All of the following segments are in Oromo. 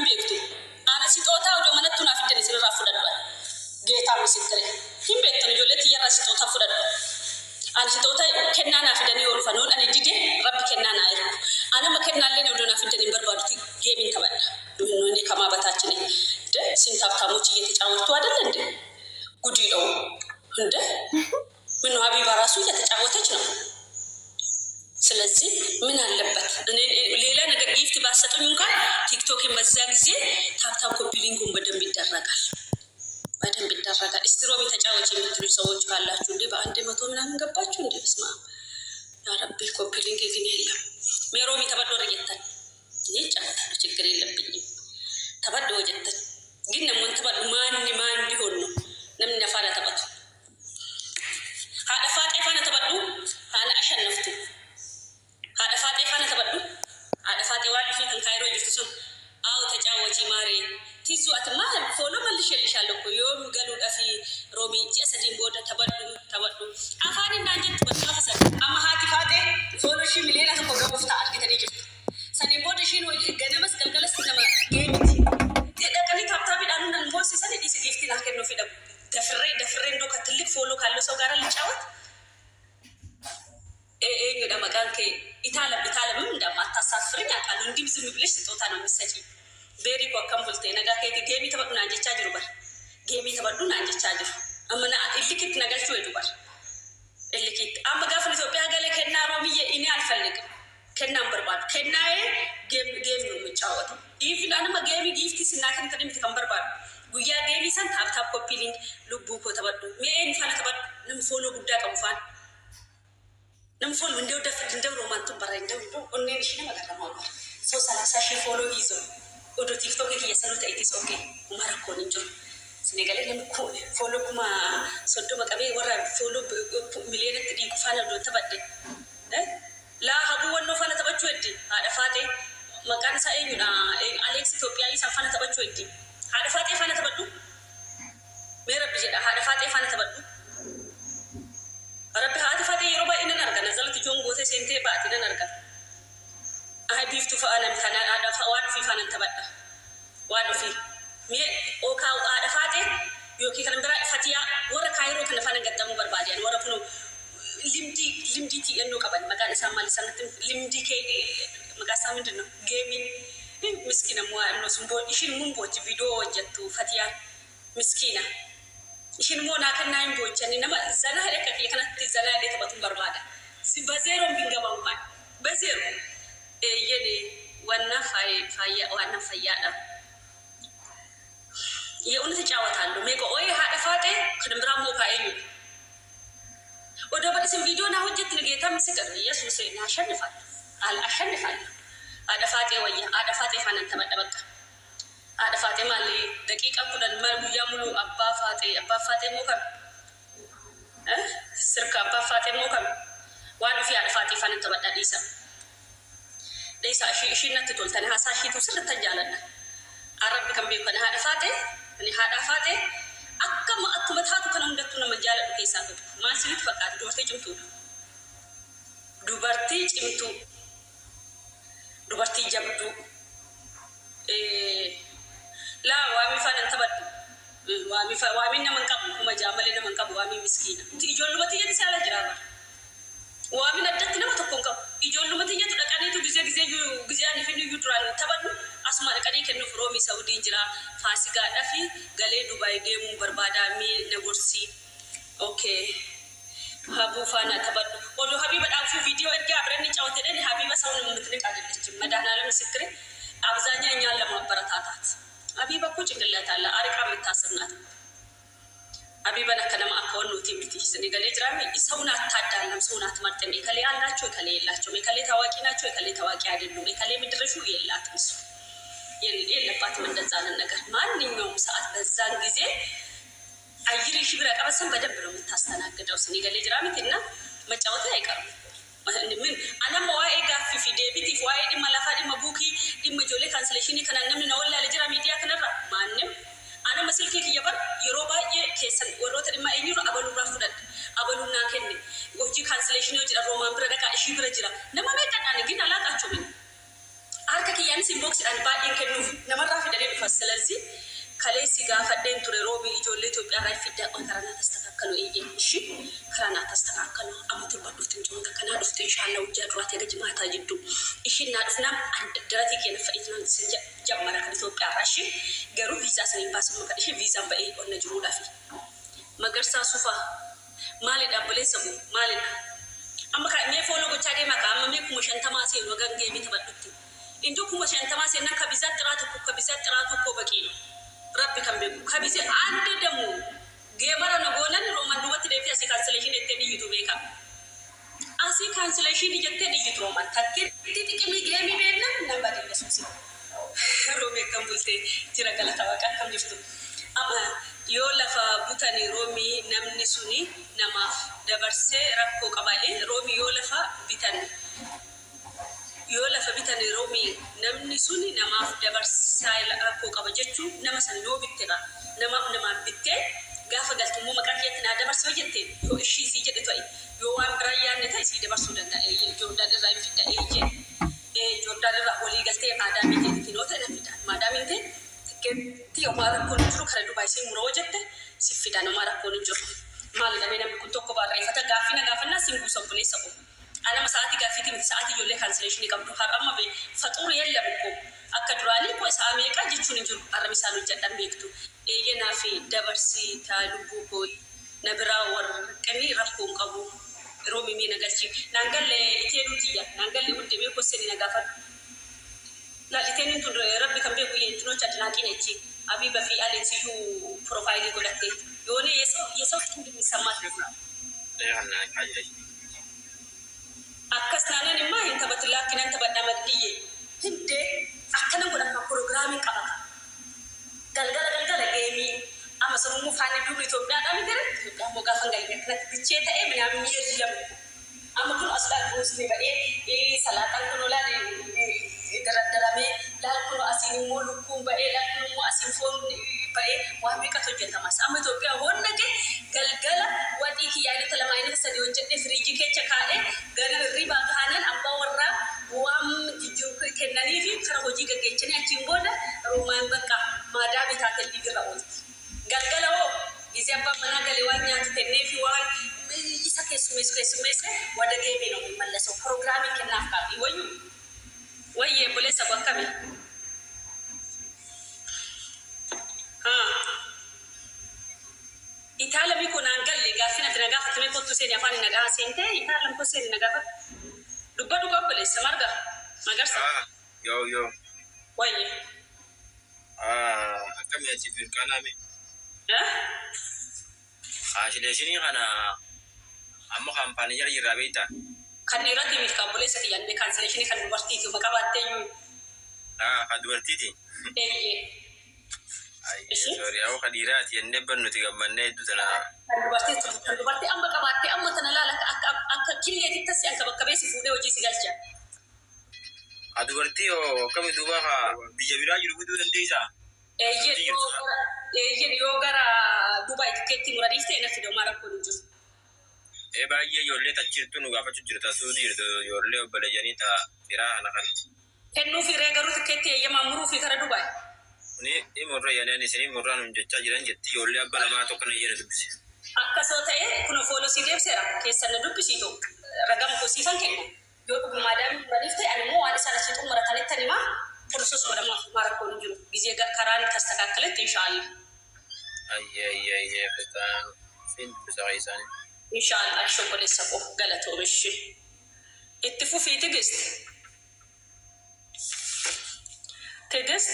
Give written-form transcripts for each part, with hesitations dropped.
Beektu ana sixootaa odoo manattuu naa fiddan isinirraa fudhadhu ani. Geetaa misikkire. Hin beektan, ijoollee tiyyarraa sixootaa fudhadhu. Ani sixoota kennaa naa fidanii yoo dhufan yoon ani dide, Rabbi kennaa naa ergu. Anama kennaallee odoo naa fiddan hin barbaaduti geemiin taphadha. Inni kamaa bataachine de ስንት ሀብታሞች እየተጫወቱ አይደል እንዴ? ጉድ ነው እንደ ምነው ሀቢባ ራሱ እየተጫወተች ነው። ስለዚህ ምን አለበት እኔ ሌላ ነገር gift ባሰጡኝ እንኳን ቲክቶክን በዛ ጊዜ tap tap copy link ኡን በደንብ ይደረጋል፣ በደንብ ይደረጋል። እስቲ ሮሚ ተጫወች የምትሉ ሰዎች ካላችሁ፣ እንዴ በአንድ መቶ ምናምን ገባችሁ እንዴ? በስመ አብ ያ ረቢ፣ copy link ግን የለም። ሜሮሚ taphadhu warri jettan እኔ እጫወታለሁ፣ ችግር የለብኝም። Taphadhu jettan ግን namoonni taphadhu maanni maan ቢሆን ነው namni na faana taphatu? Haadha Faaxee faana taphadhu, haala ashannaftu. Haadha Faaxee faana taphadhu. Haadha Faaxee waan dhufee kan Kaayiroo jirtu sun. አዎ ተጫወቺ ማሬ። ቲዙ አትማ follow መልሼልሻለሁ እኮ። Yoom galuudhaaf Roomi? Ji'a 3n booda. Taphadhu, taphadhu. Afaan naan jettu bakka san. Amma haati Faaxee follow ishii 1 miliyoona gahuuf ta'a argitanii jirtu. Saniin booda ishiin ganamas galgalas nama geemiti. Dhaqanii tap tapiidhaan nan boosisan dhiisi, giftii naa kennuufi dhabu. ደፍሬ ደፍሬ እንደው ከትልቅ follow ካለው ሰው ጋር ልጫወት? eenyudha maqaan kee? Itaalam, Itaalamም እንደማታሳፍርኝ አውቃለሁ። እንዲህም ዝም ብለሽ ስጦታ ነው የምትሰጪኝ። ቤሪ koo, akkam bulte? Nagaa keeti? Geemii taphadhu naan jechaa jiru bar. Geemii taphadhu naan jechaa jiru. Amma na illikitti na galchuu hedu bar. Illikitti. Amma gaafa Itoophiyaa galee kennaa ሮሚዬ እኔ አልፈልግም። Kennaan barbaadu. Kennaa'ee game game ነው የምጫወተው። Even anuma geemii giftii sinnaa kennitan miti kan barbaadu. Guyyaa geemii san tap tap copy link. Lubbuu koo, taphadhu. Mee eenyu faana taphadhu? Nama follow guddaa qabu faana. Nama follow እንደው ደፍ እንደው ሮማንቱን bara እንደው እንደው onneen ishii nama garramaa bara. ሰው 30,000 follow ይዞ odoo tiiktookii kiyya sanuu ta'etis okay, uma rakkoon hin jiru. Sinii namni follow 30,000 qabee warra follow miliyoonatti dhiigu faana odoo taphadhe. Laa, habuu wannoo faana taphachuu heddi, haadha Faaxee maqaan isaa eenyudha? Aleeks Itoophiyaa isaan faana taphachuu heddi. Haadha Faaxee faana taphadhu. Mee Rabbi jedha, haadha Faaxee faana taphadhu. Rabbi, haati Faaxee yeroo baay'ee nan arga. Nazalatti joon gootee seentee baate nan arga. Ayi, biiftuu fa'a namni kana haadha waan ofii faana taphadha. Waan ofii. Mee ookaa haadha Faaxee yookiin kan biraa, Fatiyaa, warra Kaayiroo kana faana gaxxamuu barbaade. Warra kunoo limdii limdii xiyyannoo qaban, maqaan isaa maal sanatti, limdii kee maqaa isaa ምንድን ነው? Geemiin miskiina moo sun boo ishiin mun boochi viidiyoo hojjettu Fatiyaan miskiina. Ishiin immoo naa kennaa hin boochani, nama zanaa hidhe akka kiyya kanatti zanaa hidhee taphatuun barbaada. በዜሮም ቢንገባ እንኳን በዜሮ eeyyene ዋና ዋና fayyaadha. የእውነት እጫወታለሁ። Meeqa ooyee haadha Faaxee kan biraa immoo kaa'eenyudha. Odoo badhisin viidiyoo naa hojjettin geetaa misika Yesuus naa አሸንፋለሁ አሸንፋለሁ። Haadha Faaxee wayya, haadha Faaxee faanaan taphadha bakka. Haadha Faaxee maali, daqiiqa 10 maal guyyaa muluu. Abbaa Faaxee, abbaa Faaxee immoo kami? Sirka abbaa Faaxee immoo kami? Waan ofii haadha Faaxee faanaan taphadha, dhiisa. Dhiisa, ishiin natti toltani, haasaa ishiitu sirrittan jaaladha. Arabbi kan beeku kana, haadha Faaxee, ani haadha Faaxee akkama akkuma taatu kana hundattuu nama jaaladhu keessaa tokko. Maal isinitti fakkaata? Dubartii cimtuudha. Dubartii cimtuu. Dubartii jabduu. Laa, waamii faana taphadhu. Waamii waamiin nama hin qabu, 6,000 malee nama hin qabu waamii miskiina. Ijoolluma tiyyatti saala jira bara. Waamiin addatti nama tokko hin qabu. Ijoolluma tiyyatu dhaqaniitu gizee gizee gizee ani fi iyyuu duraan taphadhu asuma dhaqanii kennuuf. Roomii Saudiin jira. Faasigaadhaa fi galee Dubaay deemuun barbaada, mee na gorsi. Okay. Habuu faana taphadhu. Odoo Habiba dhaanfuu viidiyoo ergaa አብረን እንጫወት ሄደን ሀቢባ ሰውን የምትንቅ አይደለችም። መድኃኒዓለም ምስክሬ፣ አብዛኛው እኛን ለማበረታታት። ሀቢባ እኮ ጭንቅላት አለ፣ አርቃ የምታስብ ናት። ሀቢባን akka nama akka wannuuti miti. Isin galee jiraame, ሰውን አታዳለም፣ ሰውን አትመርጥም። እከሌ አላቸው፣ እከሌ የላቸውም፣ እከሌ ታዋቂ ናቸው፣ እከሌ ታዋቂ አይደሉም፣ እከሌ ምድረሹ የላትም፣ እሱ የለባትም። እንደዛ አይነት ነገር ማንኛውም ሰዓት በዛን ጊዜ አየር ሺ ብር ቀበሰን በደንብ ነው የምታስተናግደው። Isin galee jiraamiti እና መጫወት አይቀርም። ምን anamma waa'ee gaaffii fi deebitiif, waa'ee dhimma lafaa, dhimma buukii, dhimma ijoollee cancellation kanaan namni na wallaale jira miidiyaa kanarra? Maannim anama silkii kiyya bar yeroo baay'ee keessan warroota dhimma eenyurra abaluurraa fudhadhe, abaluun naa kenne, hojii cancellation hojii roomaan bira dhaqaa, ishii bira jira, nama meeqadhaan ግን አላውቃቸውም። Harka kiyyaanis inboxiidhaan baay'een kennuuf namarraa fidanii dhufa. Silazii kaleessi gaafadheen ture Roobii ijoollee Itoophiyaa irraa fiddaa qoy karaa naa tastakakkalu eeyyee ishi karaa naa tastakakkalu amma torban dhufte mucoon takka naa dhufte inshaalla guyyaa duraati haga jimaataa jidduu ishiin naa dhufnaan an daratii kiyya na fa'ii sin jammara kan Itoophiyaa irraa ishi garuu viizaa san hin baasan maqaa ishee viizaan ba'ee onna jiruudhaafi. Magarsaa Sufaa maalidha obboleessa koo maalidha amma ka mee follow gochaa deemaa ka amma mee 50,000 seenu hagan geemii taphadhutti indoo 50,000 seennan ka bizaa xiraa tokko ka bizaa xiraa tokkoo baqiino rabbi kan beeku ka bize adda damu geemara na goonan rooman duubatti deebitee asii cancellation jettee dhiyyitu beekaa asii cancellation jettee dhiyyitu rooman takkitti xiqimii geemii beeknan nan badee yesuusi. Romi akkam bulte jira galata waaqa akkam jirtu amma yoo lafa butani romi namni suni namaaf dabarse rakkoo qaba e romi yoo lafa bitan yoo lafa bitani romi namni suni namaaf dabarsa rakkoo qaba jechu nama san yoo bittedha nama namaan bitte gaafa galtu immoo maqaa kiyyatti naa dabarsi yoo jette yoo ishii sii jedhe ta'i yoo waan biraa yaadne ta'e sii dabarsuu danda'a eeyyee Jordan irraa hin fidda eeyyee Joordaan irraa walii galtee maadaamii teetitiin yoo ta'e nan fida. Ani maadaamiin tee tikkeettii homaa rakkoon hin jiru kara Dubaay siin mura yoo jette sif fida ani homaa rakkoon hin jiru. Maalidha mee namni kun tokko baarreeffata gaaffii na gaafannaa siin buusa obboleessa koo. Ani amma sa'aatii gaaffiitii miti sa'aatii ijoollee cancellation qabdu har'a amma be faxuur yellam ko akka duraanii qoy sa'a meeqa jechuun hin jiru har'a misaan hojjadha hin beektu. Eeyyee naaf dabarsi taa lubbuu koo na biraa warqini rakkoo hin qabu. Romi mee na galchi naan galle iteenuu tiyya naan galle wudde mee kosseni na gaafadhu laal iteenin tun rabbi kan beeku ye intinoch adnaaqi nechi abiba fi alex iyyuu profile godhatte yoone yesaw yesaw xindi misammaat akkas taanan immaa hin taphatu laakki nan taphadha maqdiyye hindee akkanan godha ka programin qaba ka Galgala galgala geemii amma sanummoo faanni duubni Itoophiyaadhaa miti ree Itoophiyaa immoo gaafan gale akkanatti bichee ta'ee minaamin yellamu amma kun as laal ruuzni ba'ee salaaxaan kunoo laal daraddaramee laal kunoo asiin immoo lukkuun ba'ee laal kun immoo asiin foon ba'ee waa meeqatu hojjetamas amma Itoophiyaa hoon dhaqe galgala waxii kiyya aynata lama aynata sadii hojjedhee firiijii kecha kaa'ee ganama hirribaa kaanan abbaa warraa waan jijjiiru kennaniifi kara hojii gaggeechanii achiin booda Roomaan bakka maadaamii taateen liigirra oolti. Galgala hoo gizee abbaan manaa gale waan nyaatu kenneefi waan isa keessummeessu keessummeessee wada geemii ነው የሚመለሰው ፕሮግራሚን kennaaf kaafii wayyuu wayyee obboleessa koo akkami haa Itaalamii koo naan galle gaaffiin ati na gaafatte mee kottu seeni afaan nagahaa seentee itaalam koo seeni na gaafadhu. Dubbadhu kaa obboleessa Marga Magarsa. Ah, yoo yoo. Wayye. Ah, akkami achi firqaanaa mee? Eh? Kaashileeshinii kana amma kaampaanii jala jirraa beektaa? Kan dhiiratii miti kaa obboleessa kiyya inni kaansileeshinii kan dubartiiti uma qabaattee iyyuu. Ah, kan dubartiiti. Eeyyee. Ayyee, Ishi? sorry, awwa kan dhiiraati jennee bar nuti gammannee hedduu tana. Kan dubartii kan dubartii amma qabaattee amma tana laala akka akka akka killeetitti si anka bakka bee si fuudhee hojii si galcha. Ka dubartii hoo akkami duuba ka biyya biraa jiru fiduu dandeessaa? Eeyyee Suudii yoo jirtu sana. gara eeyyee yoo gara Dubaay tikkeettii muraniif ta'e na fida homaa rakkoon hin jiru. Ee baay'ee ijoollee tachi jirtu nu gaafachuu jirtu ta suudii jirtu ijoollee obboleeyyanii ta firaa kana kana. Kennuufii ree garuu tikkeettii eeyyamaan muruufii kara Dubaay. Kuni ni murra jedhanii isinii murraa nun jechaa jiran jetti ijoollee abba lamaa tokko na iyyee na dubbise. Akkas yoo ta'e kunoo follow sii deebiseera keessan na dubbisiitu ragama koo siifan kenna yoo dhuguma maadaamii muraniif ta'e ani immoo waan isaan achii xumuratanittan hima process godhamaaf homaa rakkoon hin jiru gizee karaan tastakaakkaletti inshaa Allah. Ayyee ayyee ayyee fitaan siin dubbisa keessaanii. Inshaa Allah ishi obboleessa koo galatoomi ishi itti fufii Tigist Tigist.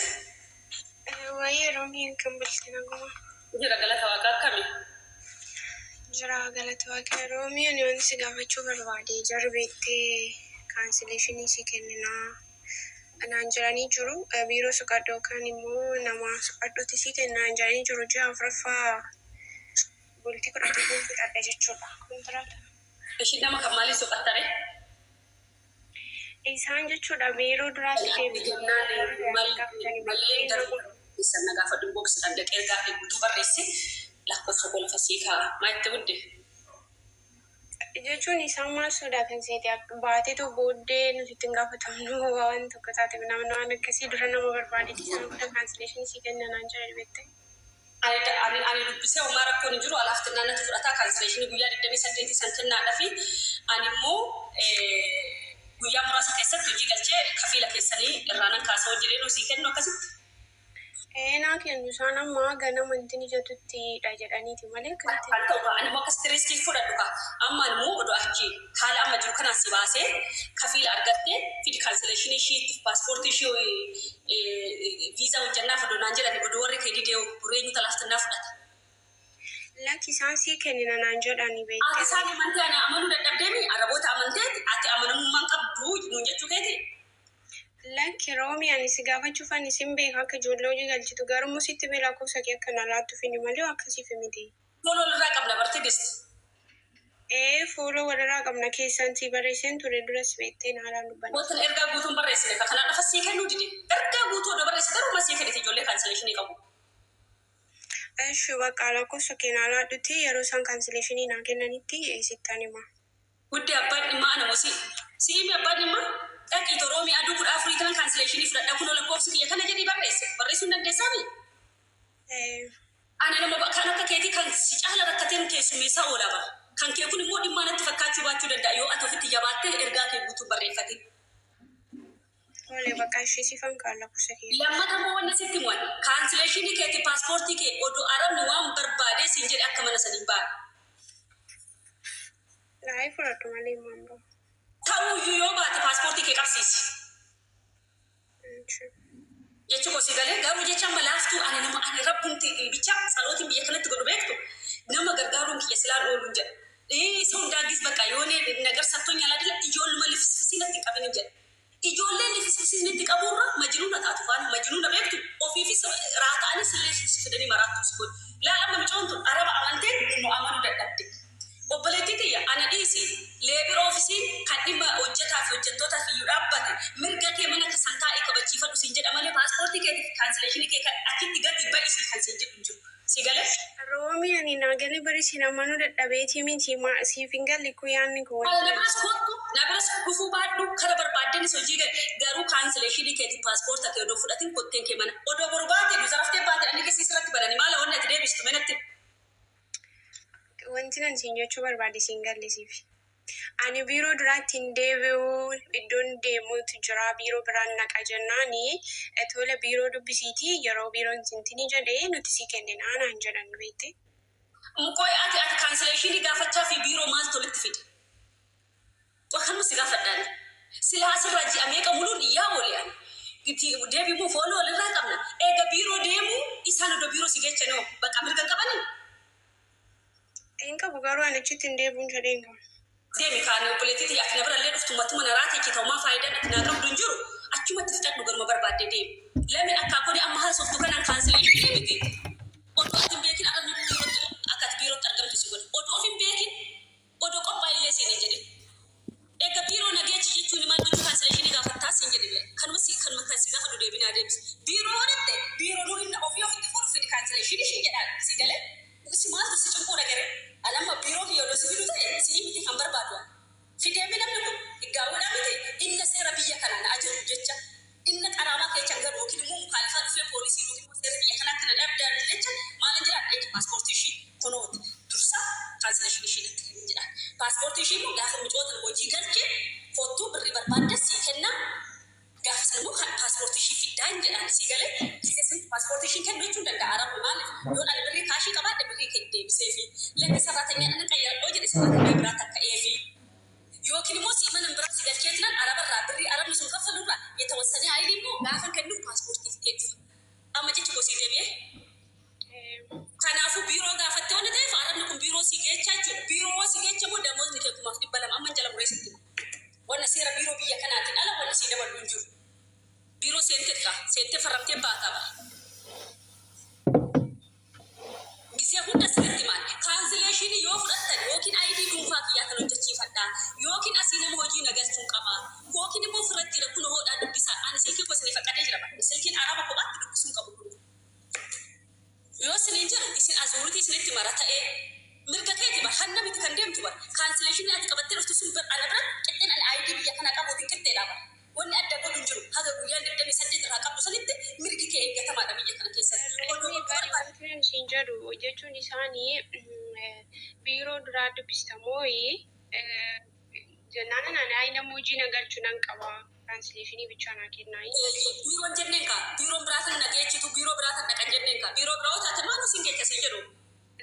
Waa'ee Roomii akkam bulte naguma? Jira galata waaqaa akkami? Jira galata waaqa Roomii ani wanti si gaafachuu barbaade jarri beektee kaansileeshinii si kenninaa naan jedhanii jiru. Biiroo suqadhu yookaan immoo nama suqadhutti si kenna naan jedhanii jiru. Ji'a afuraffaa bultii 11 fixadha jechuudha kontiraata. Ishi nama kan maaliif soqattare? Isaan jechuudha biiroo duraatti Ani jennaan malee darbu keessan na gaafadhu inbox dhaan dhaqee gaaffii guutuu barreesse lakkoofsa koo lafa sii kaa'a. Maa itti wudde? Jechuun isaan maal sodaatan seete baateetu booddee nuti ittiin gaafatamnu waan tokko taate namni waan akkasii dura nama barbaadeeti isaan booda cancellation sii kennanaan jedhe beekte. Ani dubbisee homaa rakkoon hin jiru, alaaf xinnaannatu fudhataa cancellation guyyaa 28 san kennaadha fi ani immoo guyyaa muraasa keessatti hojii galchee kafiila keessanii irraa nan kaasa'uu jedhee sii kennu akkasitti. Ee, naa kennu isaan amma ganama wanti ijatuttidha jedhaniiti malee akkasitti. Kan ta'u ani immoo akkasitti risk fudhadhu ka. Amma immoo odoo achi haala amma jiru kanaan si baasee kafiila argattee fidi cancellation ishiitti paaspoortii ishii viizaa hojjannaaf odoo naan jedhani, odoo warri kee didee bureenyu talaaftinnaa fudhata. Lakki, isaan sii kennina naan jedhani Ati beekte. isaan amantee ani amanuu dadhabdeemi Araboota amanteeti ati amanamummaan qabdu nuun jechuu keeti. Lakki Roomi, ani si gaafachuuf ani sin beeka akka ijoollee hojii galchitu, garuu sitti mee lakkoofsa kee akka na laattuuf inni malee akkasiif miti. Follow irraa qabna bartee geessu. Ee, fuula walirraa qabna, keessan si barreesseen ture duras beektee haalaan dubbanna. Wantan ergaa guutuun barreessine ka kanaan dhafa sii kennuu dide. Ergaa guutuu odoo barreessite garuu sii kennite ijoollee cancellation qabu. Eshi, bakka lakkoofsa kee naa laadhutti yeroo isaan cancellation naa kennanitti sittan hima. Guddee, abbaan dhimmaa ana mosii. Siimi abbaan dhimmaa dhaqii toroomii aduu 14 kanan cancellation fudhadha, kunoo lakkoofsi kiyya kana jedhii barreesse. Barreessuu hin dandeessaami? Ee. Ana nama kan akka keetii kan si caala rakkateen keessummeessaa oola bara. Kan kee kun immoo dhimmaa natti fakkaachuu baachuu danda'a yoo ati ofitti jabaattee ergaa kee guutuu barreeffatin. Tole, bakka ishee sifan kaan lakkoofsa kee. Lammata immoo wanna sitti himuan cancellation keeti paaspoortii kee odoo Arabni waan barbaadee siin jedhe akka mana saniin baane. Laayii fudhadhu malee himaan bahu. Ta'uyyuu yoo baate paaspoortii kee qabsiisi. Jechi koo si galee? Garuu jecha amma laaftuu ani nama ani rabbumti bicha tsalootiin biyya kanatti godhu beektu nama gargaaruun kiyya silaan ooluun jedha. Isa hundaagis bakka yoonee nagar sattoon yaalaa ijoolluma lifisfisiinatti hin qabin jedha. Ijoolleen lifisfisiinatti qabuurra majnuuna taatu faana majnuuna beektu ofiifis raata'anis illee fidanii maraattu si godhu. Laal, amma micoon tun Araba amanteen nu amanuu dadhabde. Obboleettii tiyya, ana dhiisi, labour office kan dhimma hojjetaa fi hojjettootaaf iyyuu dhaabbate mirga kee mana kasan taa'ee kabachiifadhu siin jedha malee paaspoortii keetiif cancellation kee kan achitti gadi ba'isi kan siin jedhu hin jiru. Si galee? Roomii, ani naa galee bari siin amanuu dadhabeetii miti siif hin galle kun yaadni kun. Na biras kottu, na biras dhufuu baadhu, kara barbaaddenis hojii garuu cancellation keetiif paaspoorta kee odoo fudhatin kotteen kee mana. Odoo boru baate nu zaraftee baate ani keessi sirratti banani maala wanni ati deebistu menatti. Wanti nan siin jechuu barbaade siin galle siif. Ani biiroo duraatti hin deebi'u, iddoon deemuutu jira, biiroo biraan naqa jennaani tole biiroo dubbisiitii yeroo biiroon sintini jedhee nuti sii kenninaa naan jedhan beekte. Muqooy, ati cancellation gaafachaa fi biiroo maaltu walitti fide? Kanuma si gaafadhaan. Silaa asirraa ji'a meeqa muluun iyyaa oole ani. Deebi'uu follow walirraa qabna. Eega biiroo deemuu isaan odoo biiroo si geechanoo bakka mirga hin qabanii? Hin qabu, garuu ani achitti hin deebi'uun jedhee hin qabu. Deemi kaan obboleettii, ati na birallee dhuftu matuma na raate ta'u maa faayidaan ati naa qabdu hin jiru. Achumatti fixadhu, garuma barbaadde deemi. Lamin akkaakonni amma haasoftu kanaan cancellation miti. Odoo ati hin beekin Arabni biirootti akka ati biirootti argamtu si godha. Odoo of hin beekin, odoo qophaa'illee siin hin jedhin. Egaa biiroo nageechi jechuun maal gochuu cancellation gaafattaa siin jedhe, kanuma si kanuma kan si gaafadhu deebinaa deebisi. Biiroo godhatte biiroo nuu hin ofii ofitti fuudhu fidi cancellation ishii jedhaan si galee si maaltu si cinquu dhagare? Anamma biiroo kiyya odoo si fidu ta'e si miti kan barbaadu. Fideemi namni kun gaawwadhaa miti inna seera biyya kanaa na ajaju jecha inna qaraamaa keessa galu yookiin immoo mukaalifaa dhufee poolisii yookiin immoo seera biyya kanaa kana dhabdaan jecha maalin jedhaan jecha paaspoortii ishii kunooti dursa cancellation ishii natti kennin jedhaan. Paaspoortii ishii immoo gaafa micootan hojii galchee kottuu birrii barbaadde sii kennaa, gaafa sana immoo kan paaspoortii ishii fiddaan jedhaan, sii galee? Gisee paaspoortii ishii kennu jechuun danda'a Arabni. Maaliif yoon ani birrii cash qabaadhe birrii kee deebisee fi lakki saraatanyaa dhana qayyaradhoo jedhe saraatanyaa biraa takka eefi yookiin immoo si mana biraa si galcheetinan Arabarraa birrii Arabni sun kaffalurraa yetawassanii ayilii immoo gaafa kennuuf paaspoortii fidee dhufa. Amma jechi koo sii deebi'ee? Kanaafuu biiroo gaafatte waan ta'eef Arabni kun biiroo si geechaa jechuudha. Biiroo si geecha immoo damoonni kee 2,200 amma jala mureessitti. Wanna seera biiroo biyya kanaatiin ala wanni sii dabalu hin jiru. Biiroo seentee kaa seentee farramtee baataa bara. Gisee hunda sirriitti maal cancellation yoo fudhattan yookiin ID dhuunfaa kiyyaa kan hojjechiifadhaa yookiin asii nama hojii na galchuun qaba yookiin immoo ofirratti jira kun hoodhaa dubbisaa. Ani silkii koo isinii faqqadee jira bara. Silkiin Araba kophaatti dubbisuun qabu kun. Yoo isiniin jedhu isin azuuritii isinitti mara ta'ee mirga keeti bara hanna miti kan deemtu. deemtu bara. Cancellation ati qabattee dhuftu sun bira ana bira qixxeen ani ID biyya kana qabuutiin qixxeedha bara. Wanni adda godhu hin jiru. Haga guyyaan 28 irraa qabdu sanitti mirgi kee eeggatamaadha biyya kana keessatti. Oduu Roomii bari barbaade. wanti ani siin jedhu jechuun isaanii biiroo duraa dubbistamoo jennaan ani ayi nama hojii na galchu nan qaba cancellation bichaa naa kennaa hin jedhe. Biiroon jenneen kaa biiroon biraa tan nageechitu biiroo biraa tan dhaqan jenneen kaa biiroo biraa yoo taate maal siin geessa siin jedhu.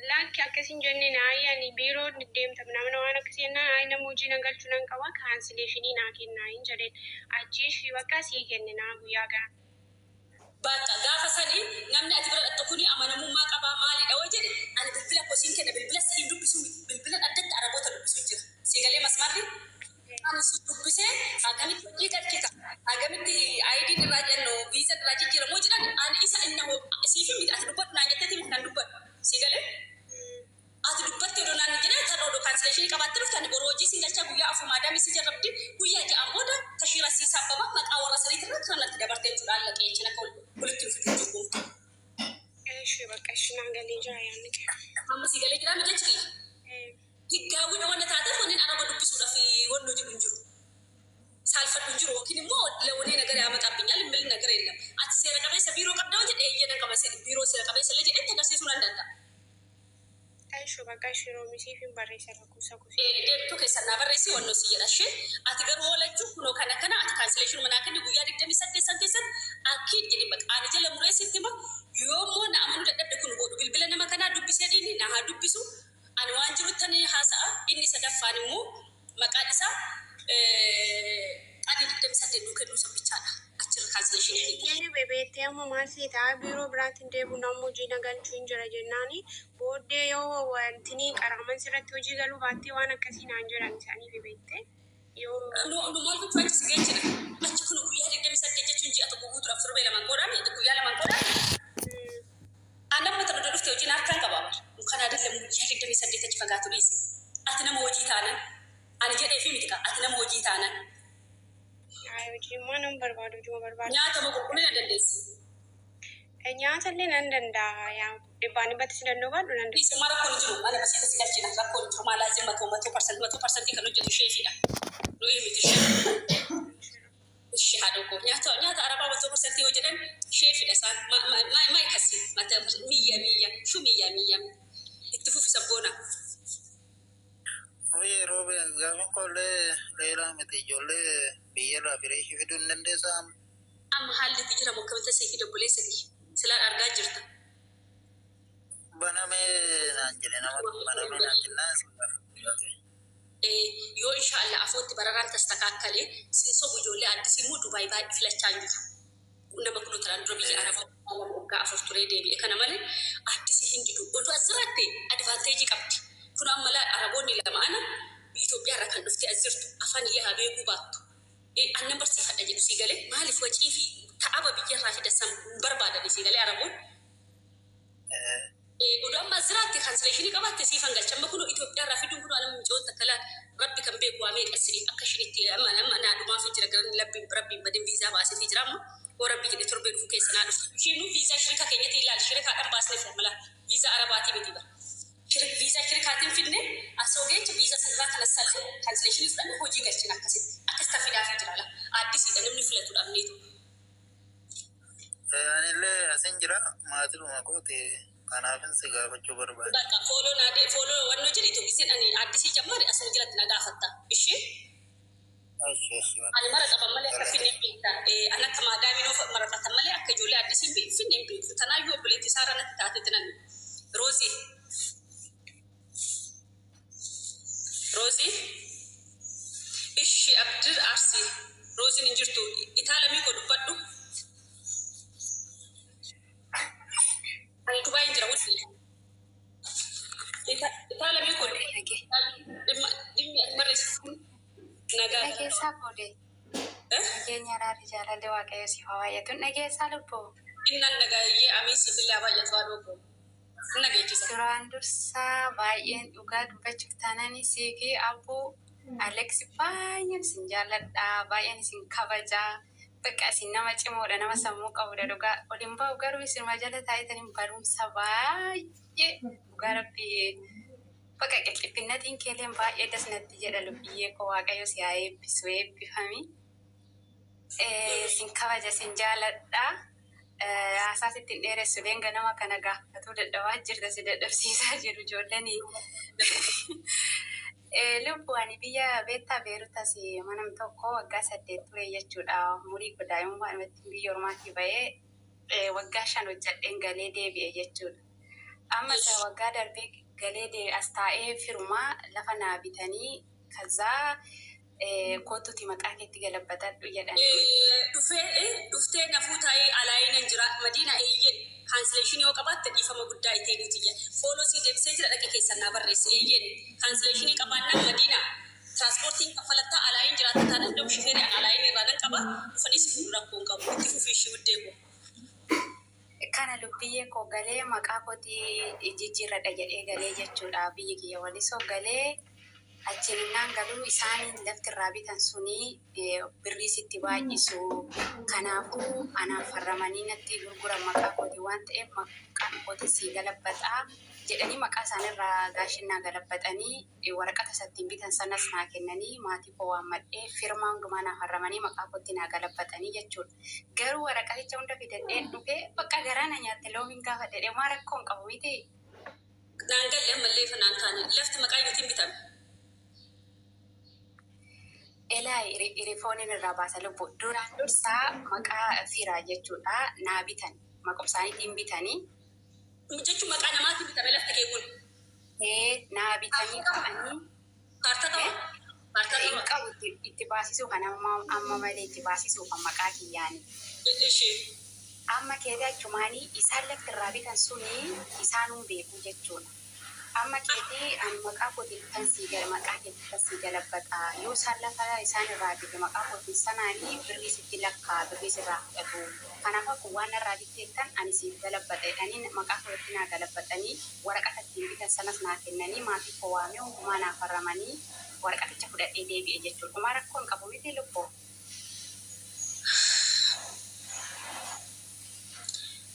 Lakki akkasin jenneen ayi ani biiroo deemta namna waan akkasii jennaan ayi nama hojii na galchu nan qaba cancellation naa kennaa hin jedheen. Achi ishii bakka sii kenninaa guyyaa gara. Bakka gaafa sanii namni ati bira dhaqxu kuni amanamummaa qabaa maalidha yoo jedhe, ani bilbila koo siin kenna, bilbila siin dubbisu miti, bilbila addatti araboota dubbisu jira. Sii galee masmarri ani si dubbisee hagamitti hojii galchita, hagamitti IDn irraa jennu viizan irraa jijjiiramoo jedhan, ani isa inna siifi miti, ati dubbadhu naan jetteeti miti kan dubbadhu. Sii galee ati dubbatte odoo naan jedhee kan odoo cancellation qabaatte dhufte, ani boru hojii siin galchaa, guyyaa 4 maadaamii si jarrabdi, guyyaa 6n booda tashiira sii sabbaba maqaa warra saniitirra kan natti dabarte jechuudha, allaqee jechuun akka walitti dhufu jiru. Ishee bakka ishee naan galee jira yaadni kee. Amma sii galee jiraa mi jechi kiyya? Higgaawwi wanna taateef wanni araba dubbisuudhaaf wanni hojii hin jiru. Saalfadhu hin jiru yookiin immoo ለወኔ ነገር ያመጣብኛል የሚል ነገር የለም። Ati seera qabeessa biiroo qabdaa jedhe, eeyyee nan qaba, biiroo seera qabeessa illee jedhee agarsiisuu nan danda'a. Ishee bakka ishee roomisiif hin barreessa lakkoofsa gosa. Deemtuu keessan naa barreessi wannoo si jedha ishee. Ati garuu oolachuu kunoo kana kana ati cancellation manaa kenni guyyaa 28 san keessatti akkiin jedhi, bakka ani jala mureessitti hima. Yoommoo na amanuu dadhabde, kun godhu bilbila nama kanaa dubbisee dhiini na haa dubbisu. Ani waan jirutti ani haasa'a. Inni sadaffaan immoo maqaan isaa qanii 28 nuu kennuu san bichaadha. Achirra cancellation kenna. Inni bebeettee amma maal sii ta'a, biiroo biraatiin deebi'u nama hojii na galchuu hin jira jennaani booddee yoo wantini qaraaman sirratti hojii galuu baattee waan akkasii naan jedhan isaanii bebeettee yoo. Nu nu maal gochuu achi si geechina. Achi kun guyyaa 28 jechuun ji'a tokko guutuudhaaf torbee lamaan godhaan guyyaa lamaan godhaan. Annan mata dura dhufte hojiin harkaan qaba. Kan adillee guyyaa 28 achi fagaatu dhiisi. Ati nama hojii taanan. Ani jedhee fi miti kaa ati nama hojii taanan. Ay, hojii immoo nan barbaadu, hojii barbaadu. Nyaata moo qulqullina dandeessi? Nyaata illee nan danda'a, yaa dhibbaan dhibbatti si danda'u baadhu nan danda'a. Dhiisi maal rakkoon hin jiru. Mana basiita si galchina rakkoon hin jiru. Maal laazim matoo matoo parsantii matoo parsantii kan hojjetu sheefiidha. Nuyi miti ishee. Ishee haadha koo nyaata nyaata arabaa matoo parsantii yoo jedhan sheefidha isaan maa kasi miyya miyya shu miyya miyya itti fufi sabboona. Oye, Roobe, gaafin koollee leelaa miti, ijoollee biyyarraa fireeshii fiduu hin dandeessaa? Amma haalli itti jiramu akkamitti asii fi obboleessa kiyya silaan argaa jirta. Banamee naan jedhe, namatti banamee naan jennaan si gaafadhu. Yoo inshaallah afootti bararaan tastakaakkalee siin sobu, ijoollee addisii immoo Dubaay baay'ee filachaa hin jiru. Nama kun tanaan dura biyya Arabaa lama waggaa 4 turee deebi'e kana malee addisii hin didu. Oduu asirratti advantage qabdi. Kun amma laal Araboonni lama ana Itoophiyaa irraa kan dhufte as jirtu afaan illee haa beekuu baattu. Annan barsiifadha jedhu, sii galee, maaliif wacii fi ta'aba biyyarraa fidasan barbaadan, sii galee Araboon. Oduu amma as jiraatte cancellation qabaatte siifan galcha. Amma kun Itoophiyaa irraa fiduun kun anama micoon takka laal rabbi kan beeku waa meeqa sini akka ishinitti amma amma naa dhumaaf jira garan labbiin rabbiin badin viizaa baaseefii jira, amma yoo rabbi jedhe torbee dhufu keessa naa dhufu. Isheen viizaa shirika keenyatti ilaali, shirikaadhaan baasnee formula viizaa arabaatii miti bara. Viizaa shirikaatiin fidne asoo geecha viizaa sanarraa kana sallee cancellation fudhanne hojii galchina, akkasitti akkas tafidaafii jira la addisiidha namni filatu dhabneetu. Anillee asin jira maatiidhuma kooti, kanaafin si gaafachuu barbaade. Bakka follow naa de follow wannoo jedhitu isin ani addisii jammaari asuma jalatti na gaafatta ishee. Eshi eshi. Ani mara qaban malee akka finne hin beekta. Ani akka maadaaminoo maraqatan malee akka ijoollee addisii hin finne hin beektu. Tanaayyuu obboleetti isaarra natti taate tinan. Roozii. Roozii. Ishi Abdir Arsii. Rooziin hin jirtu. Itaalamii koo dubbadhu. Ani Dubaay hin jira wuddi. Itaalamii koo dhimma dhimmi ati barreessitu nagaa. Dhageessaa koodee. Nageenya araarri jaalalli waaqayyo siif haa baay'atu. Dhageessaa lubbuu. Innan nagaayyee amiin siifillee haa baay'atu haadhoo koo. Nageechisa. Duraan dursaa baay'een dhugaa dubbachuuf taanaan sii fi abbuu Alex baay'een isin jaalladha. Baay'een isin kabajaa. Bakka isin nama cimoodha, nama sammuu qabudha dhugaa. Waliin bahu garuu isinuma jala taa'itanii barumsa baay'ee dhugaa rabbii Bakka qilxiffinnatiin keeleen baay'ee dasnatti jedha lubbiyyee koo Waaqayyo si haa eebbisu eebbifami. Sin kabaja sin jaaladha. Haasaa sitti hin dheeressu leenga nama kana gaafatuu dadhabaa jirta si dadhabsiisaa jiru ijoolleen. Lubbu ani biyya beektaa Beerutas manam tokko waggaa 8 ture jechuudha. Umurii koo daa'imummaa dhumatti biyya ormaatii bahee waggaa 5 hojjedheen galee deebi'e jechuudha. Amma isa waggaa darbee galee as taa'ee firumaa lafa naa bitanii kazaa kootuuti maqaa keetti galabbatadhu jedhanii. Dhufee dhuftee nafuu taa'ee alaayee nan jira Madiina eeyyen cancellation yoo qabaatte dhiifama guddaa itee tiyya follow sii deebisee jira dhaqe keessan naa barreessi eeyyen cancellation qabaannaan Madiina tiraanspoortiin kaffalattaa alaayeen jiraata taanaan dom shifeerii an alaayeen irraa nan qaba dhufanii si fuudhu rakkoon qabu itti fufii ishii wuddee koo. Kana lubbiyyee koo galee maqaa kootii jijjiirradha jedhee galee jechuudha. Biyyi kiyya walisoo galee achiin innaan galuu isaaniin lafti irraa bitan suni birrii sitti baay'isu. Kanaafuu anaaf farramanii natti gurguran maqaa kootii waan ta'eef maqaan kootii sii galabbaxaa jedhanii maqaa isaaniirraa gaashinnaa galabbaxanii waraqata isattiin bitan sanas naa kennanii maatii koo waammadhee firmaa hundumaa naa farramanii maqaa kootti naa galabbaxanii jechuudha. Garuu waraqaticha hunda fidadheen dhufee bakka garaa na nyaatte loomiin gaafa jedhee maa rakkoon qabu miti. Naan galle ammallee fanaan taane lafti maqaa eenyuutiin bitame? Elaa irifooniin irraa baasa lubbu. Duraan dursaa maqaa firaa jechuudha naa bitan maqaa isaaniitiin bitanii. Jechuun maqaa namaatiin bitame lafti kee kun. Naa bitanii ka'anii. Kaartaa qaba? Kaartaa Hin qaba? qabu itti baasisuu kan amma malee itti baasisuu kan maqaa kiyyaani. Ishee. Amma keetii achumaanii isaan lafti irraa bitan suni isaanuu beeku jechuudha. Amma keetii ani maqaa kootiin kan sii gala maqaa keetiin kan sii galabbaxa yoo isaan lafa isaan irraa bite maqaa kootiin sanaanii birrii sitti lakkaa birrii sirraa fudhatu. Kanaaf akkuma waan irraa bitteettan ani siif galabbaxa jedhanii maqaa kootti naa galabbaxanii waraqata ittiin bitan sanas naa kennanii maatii koo waamee hundumaa naa farramanii waraqaticha fudhadhee deebi'e jechuudha. Dhumaa rakkoon qabu miti lubbuu.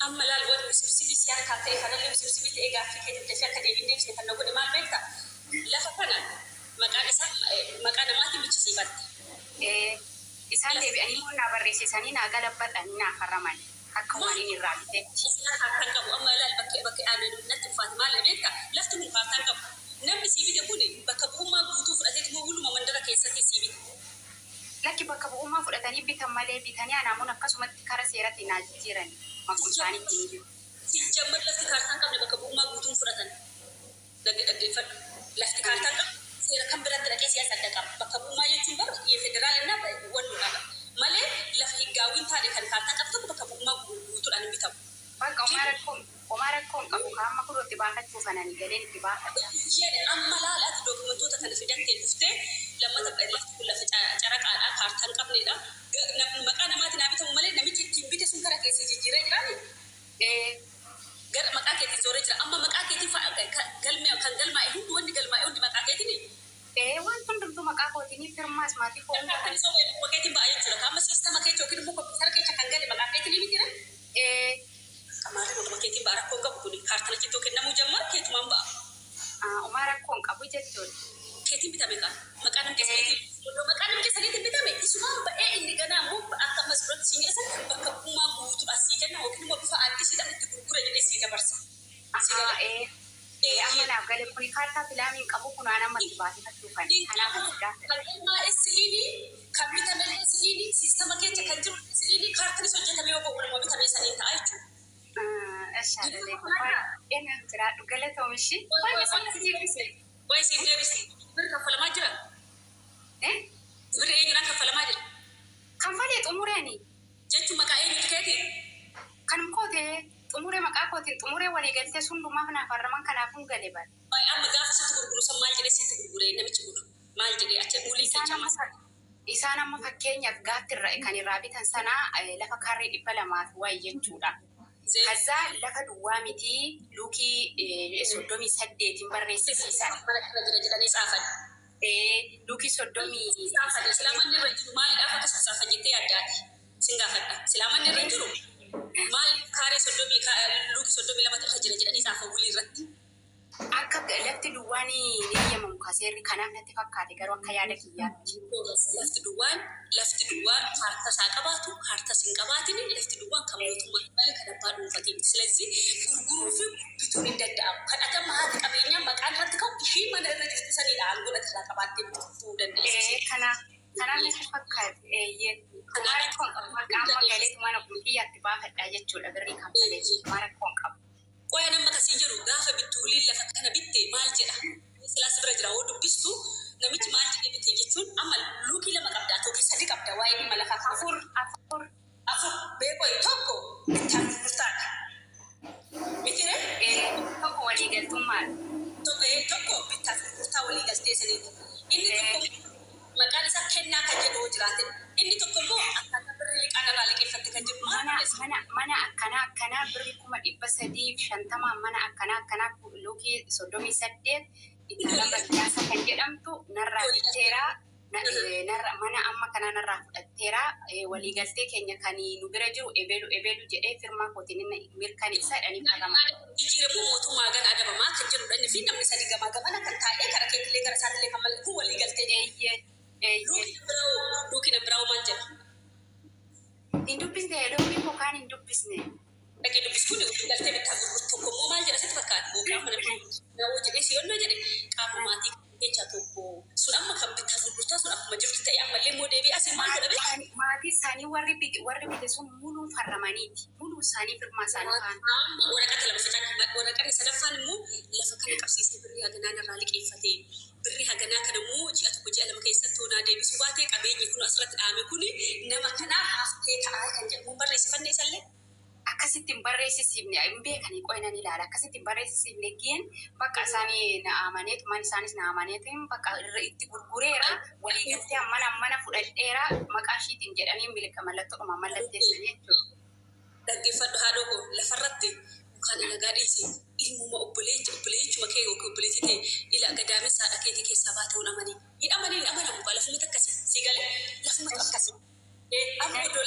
Amma laal wanni usibsibii si harkaa ta'e kanallee usibsibii ta'e gaaffii keetiif dafee akka deebiin deebisne kan na godhe maal beektaa? Lafa kana maqaan isaa maqaa namaatiin bichisiifatte. Isaan deebi'anii immoo naa barreessisanii naa galabbaxanii naa farraman akka waan inni irraa biteetti. Kaartaan qabu amma ilaal bakkee bakkee aannan natti ulfaate maal beektaa? Lafti kun kaartaan qabu. Namni sii bite kun bakka bu'ummaa guutuu fudhateeti moo hunduma mandara keessatti sii bite? Lakki bakka bu'ummaa fudhatanii bitan malee bitanii anaamuun akkasumatti kara seeratti naa jijjiiran maqum isaaniitti hin jiru. Sijjammar lafti kaartaan qabne bakka bu'ummaa guutuun fudhatan. Dhaggeeffadhu. Lafti kaartaan qabne seera kan biratti dhaqee siyaasa adda qaba. Bakka bu'ummaa jechuun bara federaalina wannoodha. Malee lafa higgaawwiin taane kan kaartaan qabdu tokko bakka bu'ummaa guutuudhaan hin bitamu. Bakka homaa rakkoon qabu kaamma kunoo itti baafachuu kanani galeen itti baafadha. Jedhe amma laala ati dookumentoota kana fidattee dhuftee lammata lafti kun lafa caraqaadha kaartaan qabnedha. Maqaa namaatiin haa bitamu malee namichi ittiin bite sun karaa keessa jijjiiree jiraani. Gara maqaa keetiin zooree jira. Amma maqaa keetiin galmee kan galmaa'e hundi wanni galmaa'e hundi maqaa keetiin. Waan hundumtuu maqaa kootiin firmaas maatii koo hunda Kan isa wayii maqaa keetiin ba'a jechuudha. Amma siistama keessa yookiin immoo kompiitara keessa kan gale maqaa keetiin miti jira. Qamaarri maqaa keetiin ba'a rakkoon qabu kuni kaartana cittoo kennamuu jammar keetumaan ba'a. Homaa rakkoon qabu jechuudha. Keetiin bitame kaa maqaa namni saniitiin maqaa namni saniitiin bitame isumaan ba'ee inni ganaa immoo akka ammas biratti siin jedhan bakka bu'ummaa guutuudha sii kenna yookiin immoo bifa addisiidhaan itti gurgura jedhee sii dabarsa. Amma naaf gale kuni kaartaa filaamiin qabu kun aan amma itti baasifachuu kan kanaaf as gaafadha. Kan galmaa SED kan bitame SED siistama keessa kan jiru SED kaartanis hojjetame yoo ba'u nama bitame saniin ta'a jechuudha. Ashaalee baay'ee naaf jiraadhu galatoom ishii. Baay'ee sana si deebise. Wayi siin deebise. Birri kaffalamaa jira. Birri eenyudhaan kaffalamaa jira? Kanfalee xumureeni. Jechuun maqaa eenyutu keeti? Kan kootee xumuree maqaa kootiin xumuree walii galtee sundumaaf naaf harraman kanaafuu gale bara. Amma gaafa sitti gurguru san maal jedhee sitti gurguree namichi kun maal jedhee achi mulii keessa Isaan amma fakkeenyaaf gaaffi kan irraa bitan sana lafa kaarree 200 wayi jechuudha. Kazaa lafa duwwaa miti luukii 38 barreessisiisan. Mana kana jira jedhanii tsaafan. Luukii 30. Tsaafan silaamanni irra jiru maaliidhaaf akkas tsaafan jettee yaaddaati? Sin gaafadha. Silaamanni irra jiru maal kaaree 30 luukii 32 irra jira jedhanii tsaafan wulii irratti. Akka lafti duwwaan ni eeyyamamu kaseerri kanaaf natti fakkaate garuu akka yaada kiyyaatti. Lafti duwwaan kaartaa isaa qabaatu, kaartaa hin qabaatin, lafti duwwaan kan mootummaa malee kan abbaa dhuunfatii miti. Silazii gurguruu fi bituun hin danda'amu. Kan ati amma haati qabeenyaa maqaan irratti ka'u ishii mana irra jirtu sanidha, aangoo ati irraa qabaattee bituu dandeessu. Kanaaf natti fakkaate eeyyee. Maara rakkoon qabu, maqaa amma galeetu mana kiyyaatti baafadhaa jechuudha, birrii kan malee maara rakkoon qabu. Qoya, nama akkasiin jedhu gaafa bittuuliin lafa kana bitte maal jedha? Silaas bira jira, hoo dubbistu namichi maal jedhee bitte jechuun amma luukii lama qabda yookiin sadi qabda waa'ee dhimma lafaa kana. Afur, afur. Afur beekoo, tokko bittaan gurgurtaadha. Mitire? Tokko waliigaltummaadha. Tokko bittaa fi gurgurtaa walii galtee saniiti. Inni tokko maqaan isaa kennaa kan jedhu hoo jiraate. Inni tokko immoo akkaataa birrii liqaan irraa liqeeffatte kan jedhu maal Mana barreessa? mana akkanaa akkanaa birrii 350,000, mana akkanaa akkanaa luukii 38 itti Baddaasa kan jedhamtu narraa bitteera. Narra mana amma kanaa narraa fudhatteera. Waliigaltee keenya kan nu bira jiru ebelu ebelu jedhee firmaa kootiin inni mirkaneessa jedhanii farrama. Jijjiiramuu mootummaa gan adabamaa kan jedhudha inni fi namni sadi gamaa gamana kan taa'ee kara keetillee gara isaatillee kan mallattoo walii galtee. Eeyyee, eeyyee. Luukiin biraa maal jedha? Hin dubbisne, loomii yookaan hin dubbisne. Dhaqee dubbiskuun walii galtee bittaa gurgurtu tokko immoo maal jedha sitti fakkaata? Yookaan mana naawoo jedhee si yonnoo jedhe qaama maatii keessaa tokko sun amma kan bittaa gurgurtaa sun akkuma jirtu ta'e ammallee immoo deebi'ee asii maal godha beektaa? Maatii isaanii warri bite sun muluu farramaniiti. Muluu isaanii firmaa isaanii faana. Amma waraqata lama fixan, waraqanni sadaffaan immoo lafa kana qabsiisee birrii haganaa irraa liqeeffate, birrii haganaa kana immoo ji'a 1, ji'a 2 keessatti hoonaa deebisuu baate, qabeenyi kun asirratti dhaame kun nama kanaaf haftee ta'aa kan jedhamu barreessifanne isallee. Akkasitti hin barreessisiifne, hin beekanii qo'inan ilaala. Akkasitti hin barreessisiifne, geen bakka isaanii na amaneetu man isaanis na amaneetu bakka irra itti gurgureera, waliigaltee ammana ammana fudhadheera maqaa ishiitiin jedhanii milka mallattoodhuma mallatteessanii jechuudha. Dhaggeeffadhu haadhoo koo, lafarratti mukaan alagaa dhiisi, ilmuma obboleechuma kee yookiin obboleettii ta'e ila gadaamessa haadha keetii keessaa baatee hin amanii. Hin amanii, hin amanamu gaa, lafumatu akkasi si galee, lafumatu akkasi. Amma odoo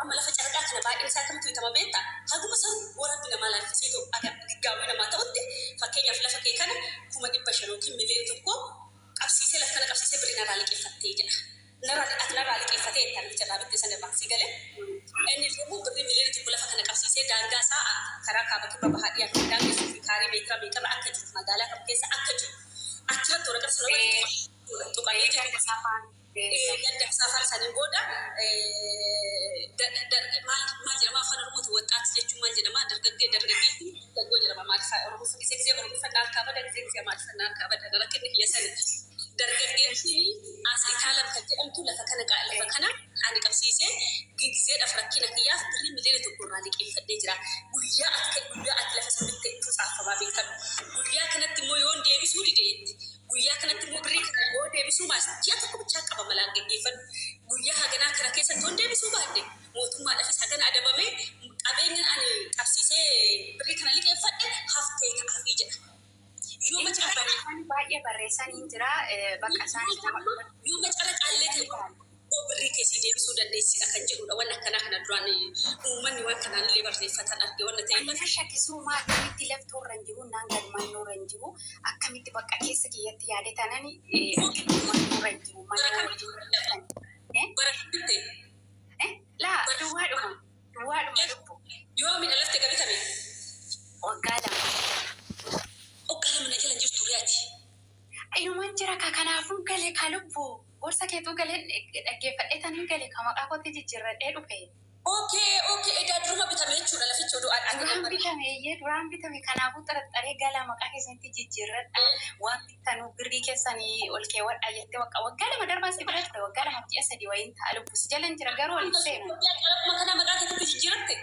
amma lafa carqaa kana baay'een isaa kamtu bitama beektaa? Haguma san warabbi namaa laaffisee ta'u aga gaggaawwii namaa ta'utti, fakkeenyaaf lafa kee kana 500,000 yookiin 1,000,000 qabsiisee, lafa kana qabsiisee birrii narraa liqeeffattee jedha. Narraa ati narraa liqeeffatee jettaa namicha irraa bitte sana irraa si galee. Inni immoo birrii 1,000,000 lafa kana qabsiisee daangaa isaa karaa kaaba, kibba, bahaa, dhiyaa kan daangessuu fi kaaree meetira meeqarra akka jiru, magaalaa kam keessa akka jiru achirratti waraqaa sana irratti tuqamee jira. Ganda isaa faana. Ganda isaa faana saniin booda maal maal jedhama afaan Oromooti waxxaati jechuun maal jedhama, dargaggeetti dargaggoo jedhama, maal Oromoo gisee gisee Oromoo harkaa bada, gisee gisee maal harkaa bada, rakkinni kiyya sani. Dargaggeettiin as Itaalam kan jedhamtu lafa kana ani qabsiisee gizeedhaaf rakkina kiyyaaf birrii 1,000,000 irraa liqeeffadhee jira. Guyyaa ati lafa san bitte tsaaffamaa beekamu. Guyyaa kanatti immoo yoon deebisuu dideetti. Guyyaa kanatti immoo birrii kana yoo deebisuu baas ji'a 1 bichaa qaba malaan geggeeffadhu. Guyyaa haganaa kana keessatti yoon deebisuu baadhe mootummaadhaafis hagana adabamee qabeenya ani qabsiisee birrii kana liqeeffadhe haftee ta'aafii jedha. Yoo macaafa Baay'ee barreessan hin jira, bakka isaanis nama Yoo macara qaallee ta'e oo birrii keessii deebisuu dandeessidha kan jedhudha. Wanni akkanaa kana duraan uummanni waan kanaan illee barreeffatan arge wanna ta'eef. Ani shakkisuu maa akkamitti lafti irra hin jiru, naan galmannoo irra hin jiru, akkamitti bakka keessa kiyyatti yaade tanani mannoo irra hin jiru, mana irra jiru. Bara kamitti? Laa, duwwaadhuma duwwaadhuma lubbu. Yoo miidha lafti qabitame? Waggaa 2. Waggaa 2 na jala jirtu riyaati. Inumaan jira ka, kanaafuu gale ka lubbu, gorsa keetuu galee dhaggeeffadhee tanin gale ka, maqaa kootti jijjiirradhee dhufe. Okay, egaa duruma bitame jechuudha lafichi oduu ati. Duraan bitame, iyyee, duraan bitame. Kanaafuu xaraxaree galaa maqaa keessanitti jijjiirradha, waan bittanuu birrii keessanii ol keewwadha jettee waggaa 2 darbaa si bira ture, waggaa 2 fi ji'a 3 wayiin ta'a lubbu, si jalan jira garuu ol seenu. Akkuma kanaa maqaa keetti jijjiiratte.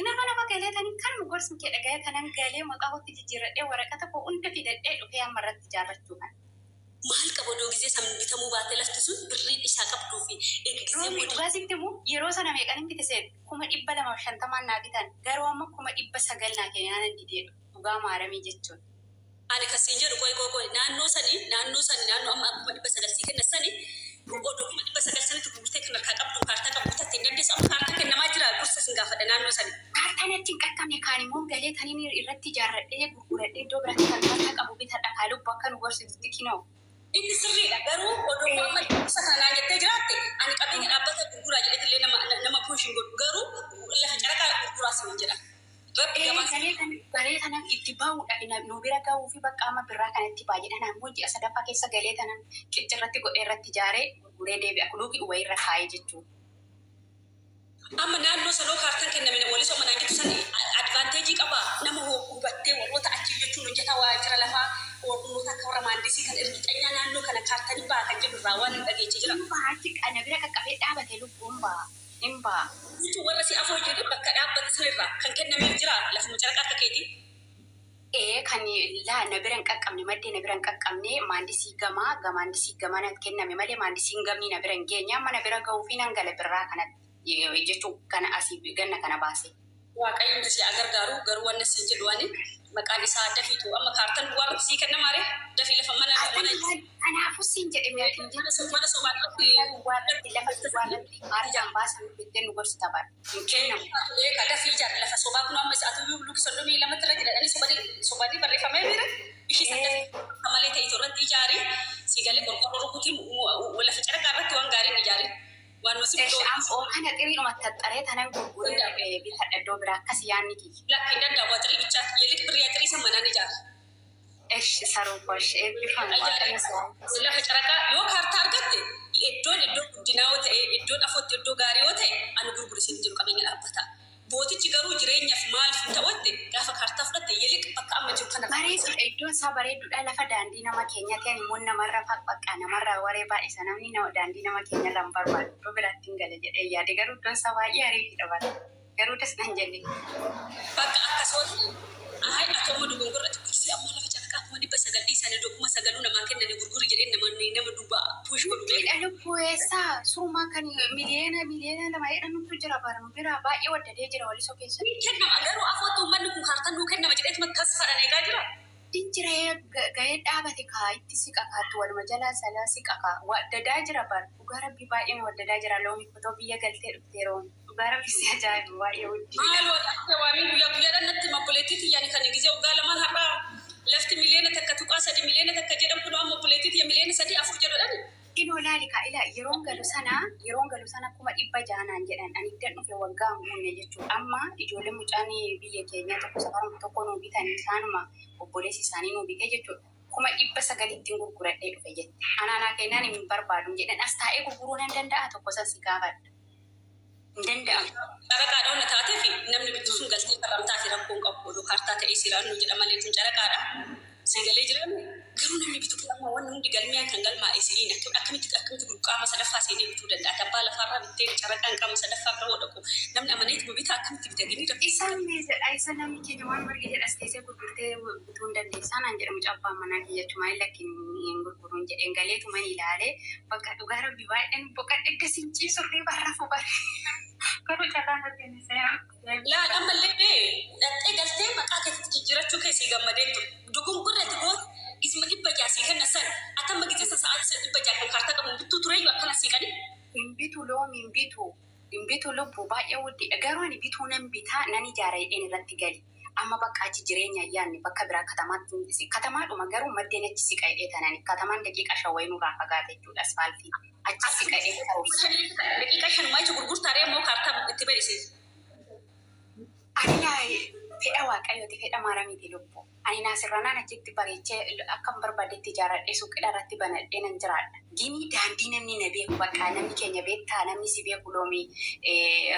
Nama nama galee tanii kanuma gorsi kee dhaga'ee kanan galee maqaa kootti jijjiirradhee waraqata koo hunda fidadhee dhufee amma irratti ijaarrachuu kan. Maal qaba odoo gizee san bitamuu baate lafti sun birriin isaa qabduu fi gizee Roomi booda. Dhugaa sitti immoo yeroo sana meeqan bite seet, 250,000 naa bitan, garuu amma 900,000 naa kennaan didee, dhugaa maaramii jechuun. Ani kasiin jedhu, qoy qoy qoy, naannoo sanii naannoo amma 900,000 sii kenna sanii odoo 900,000 sanitti gurgurtee kan harkaa qabdu kaartaa qabu bitattee hin dandeessu. Amma kaartaa kennamaa jira, dursa sin gaafadha naannoo sanii. Kaartaan achi hin qaqqabne, kaan immoo galee taniin irratti ijaarradhee gurguradhee iddoo biraatti kan kaartaa qabu bitadha kaa lubbu akka nu gorsitutti kinoo. Inni sirriidha garuu odoo amma ibsa kana naan jettee jiraatte ani qabeenya dhaabbata gurguraa jedhetillee nama push hin godhu garuu lafa caraqaa gurguraa siin jedha. Rabbi gabaa Galee kana itti bahuudhaaf nu bira gahuu fi bakka amma birraa kanatti baay'ee ammoo ji'a sadaffaa keessa galee tana qiccirratti godhee irratti ijaaree gurguree deebi'a. Kuluufi wayirra kaa'ee jechuudha. Amma naannoo sanoo kaartaan kenname walisoo manaan jettu san advantage qaba nama hubattee warroota achi jechuun hojjetaa waajjira lafaa warroota akka warra maandisii kan ergixanyaa naannoo kana kaartanii baa kan jedhu irraa waan hin dhageechee jira. Hin ba'a achi ana bira qaqqabee dhaabate lubbuun ba'a. Hin ba'a. Jechuun warra si afoo jedhu bakka dhaabbate sanirraa kan kennameef jira lafuma caraqa akka keetii. Ee kan laa na bira hin qaqqabne maddee na bira hin qaqqabne maandisii gamaa maandisii gamaa natti kenname malee maandisiin gamni na bira hin geenye amma na bira gahuu fi nan gala birraa kanatti jechuun kana asii ganna kana baase. Waaqayyoon si gargaaru garuu wanni siin jedhu ani maqaan isaa dafiitu amma kaartan duwwaa miti sii kenna maaree dafii lafa mana mana Kanaafuu siin jedhe mi'aatiin mana mana sobaa irratti duwwaarratti lafa duwwaarratti kaartaan baasan jettee nu gorsita bara. Hin kennamu. Ka dafii ijaarre lafa sobaa kun amma isa atuyyuu luki 32tti irra jedhanii sobanii barreeffamee jira. Ishii san dafii malee ta'e irratti ijaari si galee qorqorroo rukutiin lafa caraqaa irratti waan gaariin ijaari. Waan nuti Ammoo kana xiriidhuma taxxaree tanan gurguree bitadha iddoo biraa akkas yaadni kiyya. Lakki hin danda'amu xirii bichaa yelik birriyaa xirii san manaan ijaara. Eshi saruu kosh eebbifama waaqayyo isaa. Lafa caraqaa yoo kaartaa argatte iddoon iddoo guddinaa yoo ta'e iddoon afootti iddoo gaarii yoo ta'e ani gurgurisiin jiru qabeenya dhaabbata. Bootichi garuu jireenyaaf maaliif hin ta'utte gaafa kaartaa fudhatte yelik bakka amma jiru kana. Bareedudha iddoon isaa bareedudha lafa daandii nama keenya ta'an immoo namarra bakka namarra waree baay'isa namni nama daandii nama keenyarra hin barbaadu iddoo biraatti hin gala jedhee yaade garuu iddoon isaa baay'ee ariifidha bara garuu das nan jenne. Bakka akkasumas ayi akkuma dogongorratti gisee amma lafa caraqaa 900,000 dhiisanii iddoo 9,000 namaa kennanii gurguri jedhee nama duuba push godhu beeku. Hidha lubbuu eessaa suurumaa kan miliyoona miliyoona lama jedhamutu jira bara nu bira baay'ee waddadee jira walisoo keessa. Ni kennama garuu afootti uummanni kun kaartaan nuu kennama jedheetuma tasfaadhaan eegaa jira. Injira gahee dhaabate kaa itti siqa kaattu waluma jalaa salaa siqa kaa waddadaa jira bara dhugaa rabbi baay'ee waddadaa jira loomi kotoo biyya galtee dhuftee roon dhugaa rabbi si ajaa'ibu baay'ee wuddii. Maaloo akka waamiin guyyaa guyyaadhaan natti obboleettii xiyyaani kan gisee waggaa lamaan har'aa lafti 1.3 miliyoona 1 jedhamu kun amma obboleettii xiyya miliyoona 3 4 jedhudhani. Inoo laali kaa ilaa yeroon galu sana 600,000 jedhan ani iddan dhufe waggaa hin guunne jechuudha. Amma ijoollee mucaan biyya keenyaa tokko safaruma tokko nuu bitan isaanuma obboleessi isaanii nuu bite jechuudha. 900,000ttiin gurguradhee dhufe jette. Anaanaa kennaan hin barbaadu jedhan as taa'ee gurguruu nan danda'a tokko san si gaafadha. Hin danda'amu. Caraqaadha waan taatee fi namni bitu sun galtee farramtaa fi rakkoon qabu oduu kaartaa ta'ee siraan nu jedha malee kun caraqaadha. Si galee jiran garuu namni bitu kun amma wanni hundi galmiyaan kan galmaa'e si'iin akkamitti akkamitti qaama sadaffaa seenee bituu danda'a. Abbaa lafaarraa bittee caraqaan qaama sadaffaa bira hoo dhaqu namni amaneetu bita akkamitti bita gini rakkoo. Isaan mee jedha isa namni keenya waan marge jedhas teessee gurgurtee bituu hin dandeessaa naan jedhamu abbaan manaa kiyya jechuudha maal lakkin hin gurguruun jedheen galeetu mani ilaalee bakka dhugaa rabbi baay'een boqadhe akkasiin ciisurrii barrafu bare garuu carraan argame seera. Laa ammallee bee dhattee galtee maqaa keetti jijjiirachuu keessi gammadeen ture. Dogongorratti goota gisma 600 sii kenna san atamma gise san sa'aatii san 600 kan kaartaa qabu bittuu tureyyuu akkana sii qani. Hin bitu loomi hin bitu hin bitu lubbu baay'ee wuddiidha garuu ani bituu nan bitaa nan ijaara jedheen irratti gali. Amma bakka achi jireenya ayyaanni bakka biraa katamaatti katamaadhuma garuu maddeen achi siqa jedhee tanani katamaan daqiiqa 5 wayii nurraa fagaate jechuudha asfaaltii achi siqa jedhee karoorsa. Daqiiqa shanumaa jechuun gurgurtaaree ammoo kaartaa itti ba'ise. Ani naa fedha waaqayyooti fedha maaramiiti lubbu. Ani naasirranaan achitti bareechee akkam barbaadetti ijaaradhee suuqidha irratti banadhee nan jiraadha. Gini daandii namni na beeku bakka namni keenya beektaa namni si beeku loomi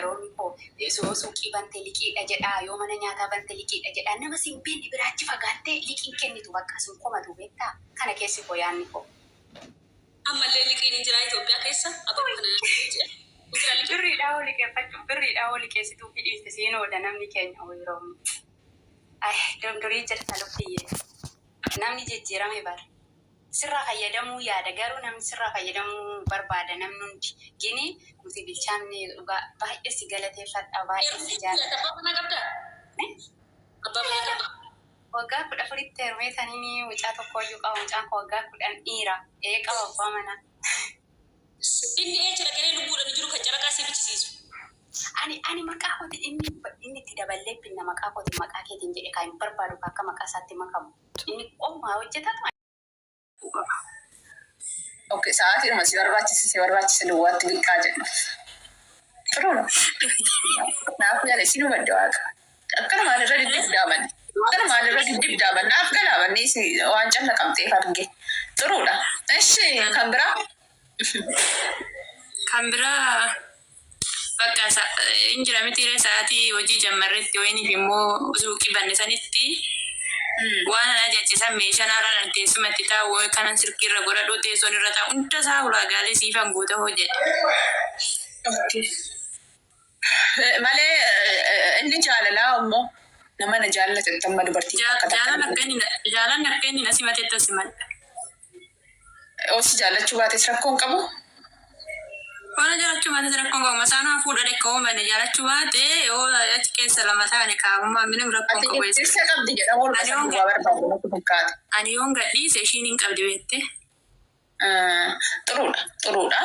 roomi koo yoo suuqii bante liqiidha jedhaa yoo mana nyaataa bante liqiidha jedhaa nama si hin beekne biraa achi fagaattee liqiin kennitu bakka sin komatu beektaa kana keessi koo yaadni koo. Ammallee liqiin hin jiraa Itoophiyaa keessa aboo kana jira liqiin. Birriidhaa ol liqeeffachuu birriidhaa ol liqeessituu fi dhiifte siin oola namni keenya yeroo. Ay, dondorii jirta lubbiyyee. Namni jijjiirame bara. Sirraa fayyadamuu yaada garuu namni sirraa fayyadamuu barbaada namni hundi. Gini nuti bilchaanne dhugaa baay'ee si galateeffadha baay'ee si jaalladha. Abbaa manaa qabdaa? Abbaa manaa qabdaa? Waggaa 14tti heerumee taniin mucaa tokko iyyuu qaba. Mucaan koo waggaa 10 dhiira. Ee qaba abbaa manaa. Inni eecha dhaqee lubbuudhaan jiru kan caraqaa si bichisiisu. Ani maqaa kootiin inni itti daballee binna maqaa kootiin maqaa keetiin jedhe kan hin barbaadu akka maqaa isaatti makamu. Inni qomaa hojjetatu. Okay, sa'aatiidhuma si barbaachise si barbaachise duwwaatti biqqaa jedhu. Turuudha. Naaf gale si hubadde waaqa. Akkanumaan irra diddibdaaman. Akkanumaan irra diddibdaaman. Naaf galaamanni si waan calla qabxeef arge. Turuudha. Ishi kan biraa? Kan biraa bakka hin jira miti sa'aatii hojii jammarretti wayiniif immoo suuqii banne sanitti waan ana ajajisan meeshaan haaraan teessumatti taa'u kanan silkiirra godhadhu teessoon irra taa'u hunda isaa ulaagaalee siifan guuta hojjedhe. Malee inni jaalalaa immoo nama na jaallate amma dubartii takka takka. Jaalan akka inni na simatetti simadha. Os jaallachuu baates rakkoo hin qabu. Waan jaalachuu baates rakkoon qabu. Masaanaa fuudha dhekka uummanni jaalachuu baate yoo achi keessa lama ta'ani kaa'amummaa minum rakkoon Ati qabu. dhirsa qabdi jedhamu olma Ani sana yoon duwwaa barbaadu natti fakkaata. Ani yoon gadhiise ishiin hin qabdi beekte. Xuruudha xuruudha.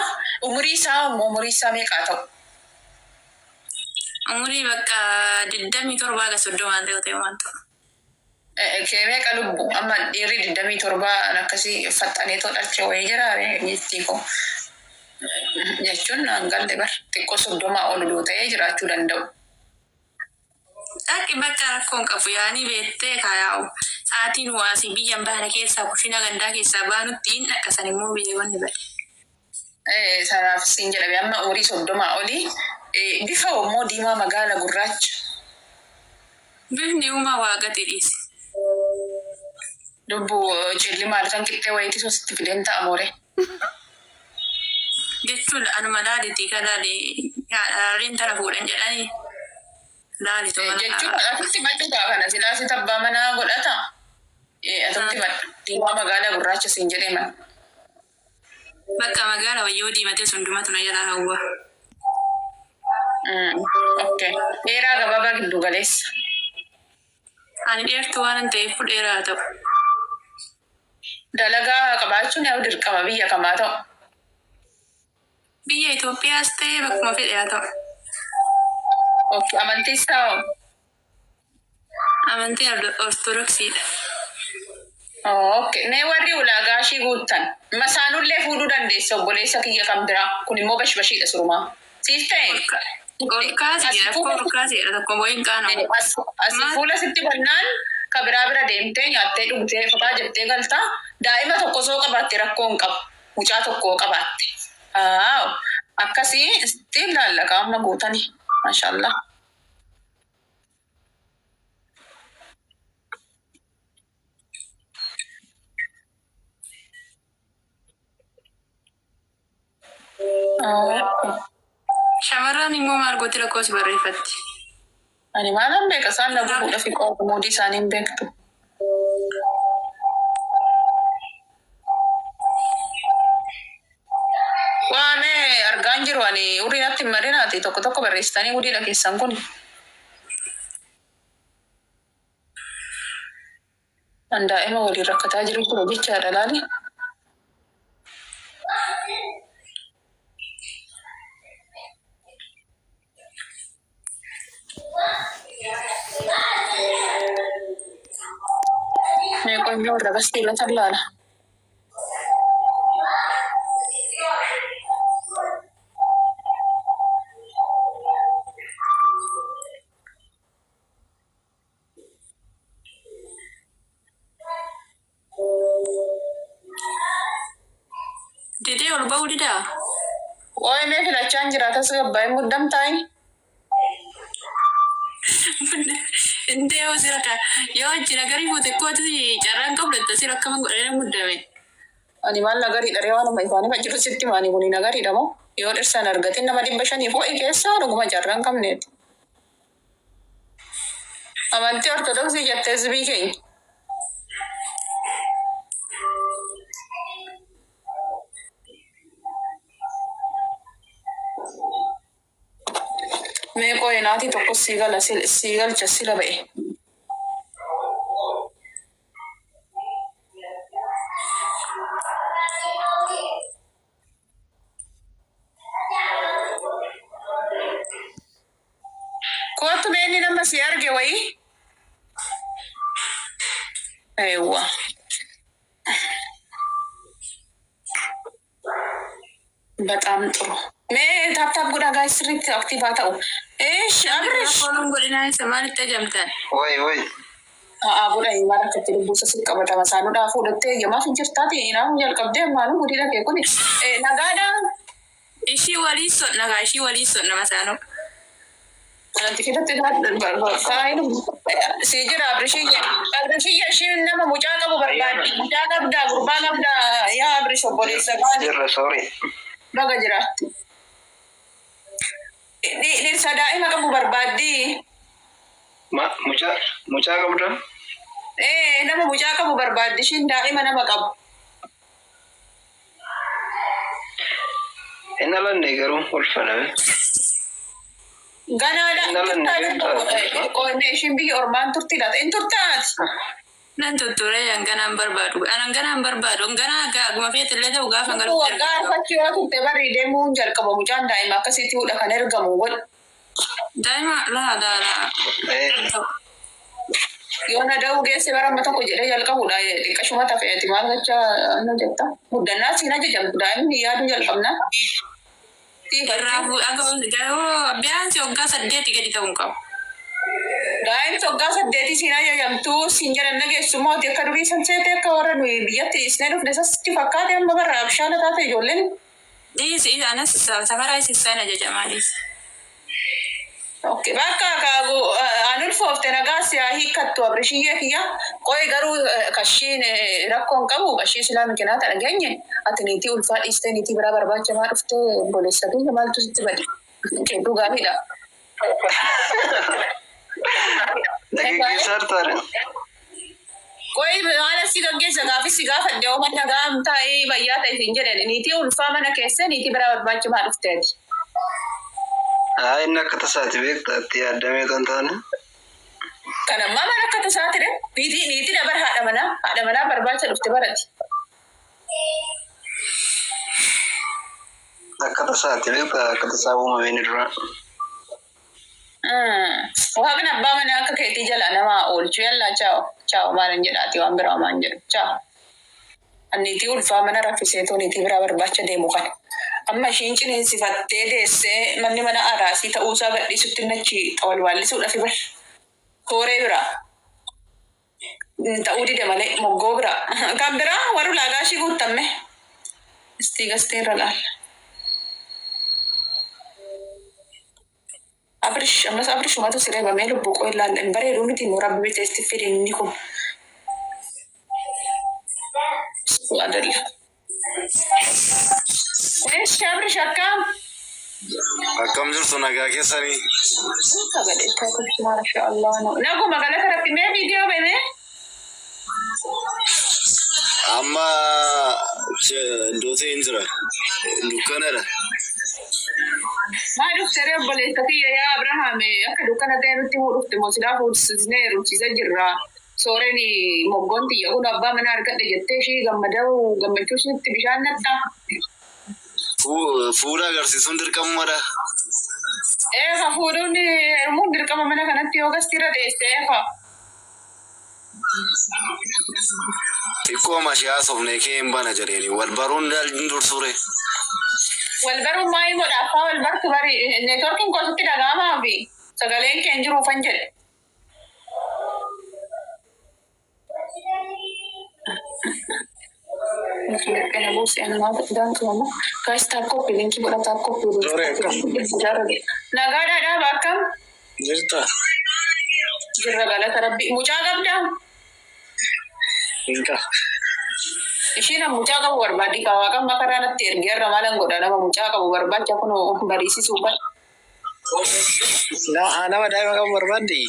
Umurii isaa immoo umurii isaa meeqaa ta'u? Umurii bakka 27 haga 30 ta'e waan ta'u. Kee meeqa lubbu? Amma dhiirri 27 akkasii faxxanee too dhalche wayii jira jettii koo. Jechuun naan galle bar xiqqoo 30 ol odoo ta'ee jiraachuu danda'u. Dhaqi bakka rakkoon qabu yaanii beektee kaayaa'u. Sa'aatiin waasii biyyan baane keessaa kushina gandaa keessaa baanutti hin dhaqqasan immoo biyya wanni bade. Sanaaf siin jedhame amma umurii 30 olii bifa immoo diimaa magaala gurraacha. Bifni uumaa waaqatti dhiise. Lubbu cilli maal kan qixxee wayiitii sositti fideen ta'a mooree. Jechuun anuma laalitii kan laali haadha tana fuudhan jedhanii laalitu mana. Jechuun asitti maddu kaa kana silaa si tabbaa manaa godhata. Asitti maddu diimaa magaala gurraacha siin jedhee mana. Bakka magaala wayyoo diimatee sundumatu na jalaa hawwa. Okay. Dheeraa gabaabaa giddu galeessa. Ani dheertuu waan ta'eef dheeraa ta'u. Dalagaa qabaachuun yaa dirqama biyya kamaa ta'u. Biyya Itoophiyaas ta'ee bakkuma fedhe haa ta'u. Okay. Amantiis ta'u. Amantii Ortodoksiidha. Okay. Mee warri ulaagaa ishii guuttan masaanullee fuudhuu dandeessa obboleessa kiyya kan biraa kun immoo bashbashiidha surumaa. Siif ta'e. Ol kaasi jedha akkoo ol kaasi jedha tokko wayiin qaanamu. Asii fuula sitti bannaan ka biraa bira deemtee nyaattee dhugdee fataa jettee galtaa daa'ima tokko osoo qabaatte rakkoo hin qabu. Mucaa tokko qabaatte. Aaw akkasii ittiin laallaka amma guutanii. Maashaallah. Shamarran immoo maal gooti lakkoofsi barreeffatti? Ani maalan beeka isaan na gubuudhaaf qooda moodii isaanii hin beektu. Waamee argaan jiru ani urii natti hin marinaati tokko tokko barreessitanii gudiidha keessan kun. An daa'ima waliin rakkataa jiru jira jechaadha laali. Mee qonyoo irra bastee lafa laala. Didee ol ba'uu didaa? Waa'ee mee filachaan jira tasgabbaa'ee muddamtaayi. Indee yoo sira ka yoo achi nagarii fuute kootu carraan qabdu sira akkama godhanii muddame. Ani maal nagariidha ree waanuma isaanii jiru sitti maani kuni nagariidha moo yoo dhirsaan argatin nama 500 wa'i keessaa dhuguma carraan qabneeti. Amantii Ortodoksii jettee hizbii keenya. Mee qoye naatii tokko sii gala sii galcha sila ba'e. Nama si arge wayii. Eewwa. በጣም ጥሩ mee tap tap godhaa guys sirriitti active haa ta'u. Eesh Abrish. Follow godhinaa isa maalitti ajamtan? Wai wai. Haa godha maal akkatti lubbuusa si qabatama saanudhaa fuudhattee eeyyamaaf hin jirtaati inaafu jalqabdee ammaanuu gudii dhagee kuni. Nagaadhaa. Ishii walii sodna kaa ishii walii sodna masaanoo. Wanti keessatti si jira Abrishiyye. Abrishiyye ishiin nama mucaa qabu barbaaddi. Mucaa qabdaa gurbaa qabdaa yaa Abrish obboleessa gaali. Jirra sorry. Baga jiraatti. Dhirsa daa'ima qabu barbaaddi. Ma mucaa mucaa qabda? Ee nama mucaa qabu barbaaddi ishiin daa'ima nama qabu. Hin dhalanne garuu ulfaname. Ganaadha. Hin dhalanne beektaa? Qoonni ishiin biyya ormaan turti laata. In turtaati. Nan tutturee hanganaan barbaadu. An hanganaan barbaadu. Hanganaa aguma feetillee ta'u gaafa galutti Waggaa arfachuu yoo turte barii deemuun jalqaba mucaan daa'ima akkasitti hudha kan ergamu godhu. Daa'ima laa laa laa. Eh, Yoo na da'uu geesse bara amma tokko jedhee jalqabudha. Xiqqashuma tafeeti maal gocha nu jetta. Guddannaa siin ajajamtu daa'imni yaaduu jalqabna. Irraa fuudhaa garuu biyaansi waggaa 8 gadi ta'uu hin qabu. Daa'imti waggaa 8 siin ajajamtu siin jedhan dhageessu mooti akka durii san seete akka warra nuyi biyyatti dhiisnee dhufne sasitti fakkaate amma bara abshaala taate ijoolleen. Dhiisi anas safaraa isaan ajajamaa dhiisi. Okay, bakka kaagu an ulfoofte nagaa si haa hiikkattu Abrishiyyee kiyya. Qoy garuu kashiin rakkoo hin qabu kashii silaa mikinaata dhageenye ati niitii ulfaa dhiistee niitii biraa barbaacha maa dhuftee obboleessa kiyya maaltu sitti bade? Hedduu gaariidha. Dhaggeessaa jirtaare. Qoy haala si gaggeessa gaafis si gaafadhe yoo mana gaam taa'ee bayyaa ta'e siin jedhe niitii ulfaa mana keessa niitii biraa barbaacha maa dhufteeti? Haa inni akka tasaati beektaa itti yaadamee otoo hin taane. Kan ammaa mana akka tasaati dha. Niitii niitii dabar haadha manaa barbaacha dhufte barati. Akka tasaati beektaa akka tasaa uumame inni dura. Waaqni abbaa manaa akka keetii jala nama oolchu yallaa chaaw chaaw maalin jedhaati waan biraa maan jedhu chaaw. Niitii ulfaa mana raffiseetoo niitii biraa barbaacha deemu kana. Amma ishiin ciniinsifattee deessee manni mana araasii ta'uusaa gadhiisutti nachi xawalwaallisuudhaaf bar. Tooree biraa. Ta'uu dide malee moggoo biraa. Kan biraa warri ulaagaa ishii guuttamme. Istii gastee irra laalla. Abrish ammas Abrishumatu si reebamee lubbuu qoo ilaalla hin bareeduu miti moo rabbi biteesti fidi inni kun. Su adalla. Eeshi Abrish akkam? Akkam jirtu nagaa keessanii? Sagalee Maasha Allah. Naguma galata rabbi mee viidiyoo bene? Amma iddoo ta'een jira. Dukkanadha. Maa dhufte ree obboleessa kiyya yaa Abrahaam akka dukkana ta'e nutti himuu dhufte moo silaa fuudhsisnee heerumsiisa jirra. Sooreen moggoon tiyya kun abbaa manaa argadhe jettee ishii gammaduu gammachuu ishiitti bishaan naxxa. Fuula agarsiisuun dirqamumadha. Eefa fuudhuun heerumuun dirqama mana kanatti yoo gastiirra teesse eefa. Xiqqoo mashee haasofnee kee hin bana jedheeni wal baruun hin dursuure. Wal baruun maa himoodha affaa wal bartu bari neetworkiin koo sitti dhaga'amaa fi sagaleen kee hin jiruufan jedhe. Guys, tap copy link godha tap copy. Sorry, akkam? Nagaadhaa dhaaba akkam? Jirta? Jirra galata rabbi. Mucaa qabdaa? Hin qabu. Ishiin mucaa qabu barbaaddi qaba. Waaqan makaraa natti ergee irra maalan godha nama mucaa qabu barbaacha kun bariisisuu bara. Nama daa'ima qabu barbaaddi?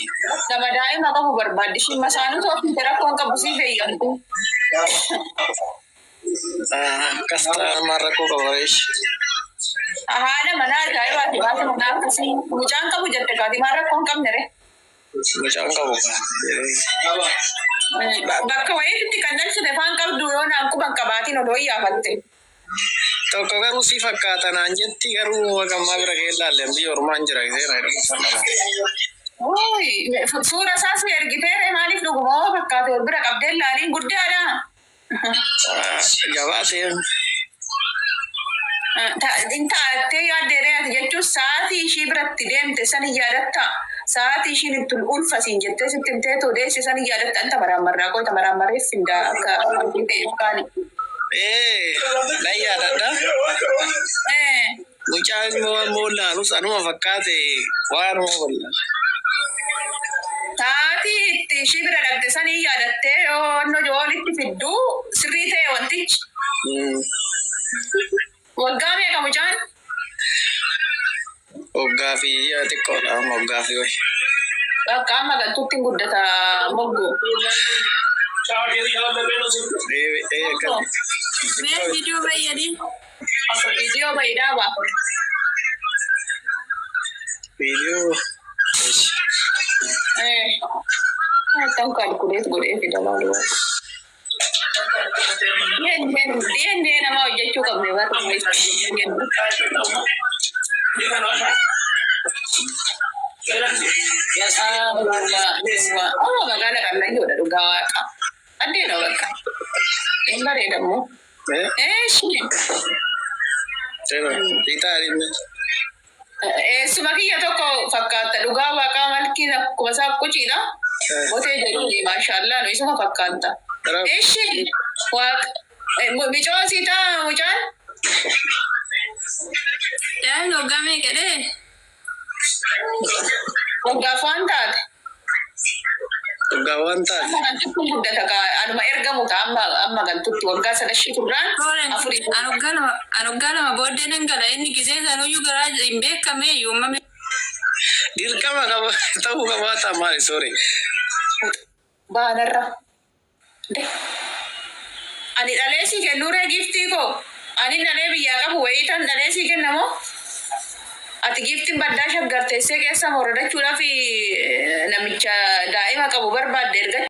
Nama daa'ima qabu barbaaddi. Ishiin masaanuu ta'uu rakkoon qabu siif eeyyamtu. Akkas ta'an rakkoo qaba reesh. Haadha manaa ajaa'ibaati baasa manaa akkasii. Mucaan qabu jette kaati maal rakkoo hin qabne ree? Mucaan qabu. Bakka wayiitti kan dhalchite faan qabdu yoo naan quban qabaatiin odoo iyyaafatte. Tokko garuu si fakkaata naan jetti garuu hagammaa bira ga'ee ilaalle biyya ormaan jira seera jedhamu sana. Suura isaas ergiteere maaliif dhuguma hoo fakkaate wal bira qabdee laaliin guddaadha. Gabaa ta'e. In taattee yaaddeeree ati jechuun sa'aatii ishii biratti deemte san hin yaadatta. Sa'aatii ishiin itti ulfa siin jettee sitti himtee too deesse san hin yaadatta. Anta maraammarraa qoota maraammarreef findaa akka abdii ta'e kaani. Ee, nan yaadadha. Mucaan immoo ammoo laalus anuma fakkaate waanuma wallaan. Sa'aatii itti ishii bira dhaqxe san hin yaadattee yoo onnoo walitti fidduu sirrii ta'e wantichi. Waggaa meeqa mucaan? Waggaa fi xiqqoodha amma waggaa fi wayi. Bakka amma galtutti hin guddata moggu. Ee akkasi. Mee viidiyoo bayyadii. Viidiyoo bayi dhaaba. Viidiyoo. Akkam calculate godhee fida laalu. DNA nama hojjechuu qabne bara. Oh, magaala qallayyoodha dhugaa waaqa. Adeena bakka. Hin bareedammoo. Eeshi. Hiitaa dhimma. Eessuma kiyya tokko fakkaata dhugaa waaqaa malkiin akkuma isaa quciidha. Botee jedhu maashaallah nu isuma fakkaata. Eeshi waaqa. Micoon siitaa mucaan? Daa'imni waggaa meeqa dhee? Waggaaf waan taate. Waggaa waan taate. Amma galtutti guddata kaa anuma ergamu ta'a amma amma galtutti waggaa sadashii turraan afurii. An waggaa 2 booddee nan gala inni gisee sanuyyuu garaa hin beekamee uumame. Dirqama qaba ta'uu qabaata maali sorry. Baanarra. Ani dhalee sii kennuuree giiftii koo? Ani dhalee biyyaa qabu wayii tan dhalee sii kenna moo? Ati giiftiin baddaa shaggar teessee keessa moradachuudhaaf namicha daa'ima qabu barbaadde erga.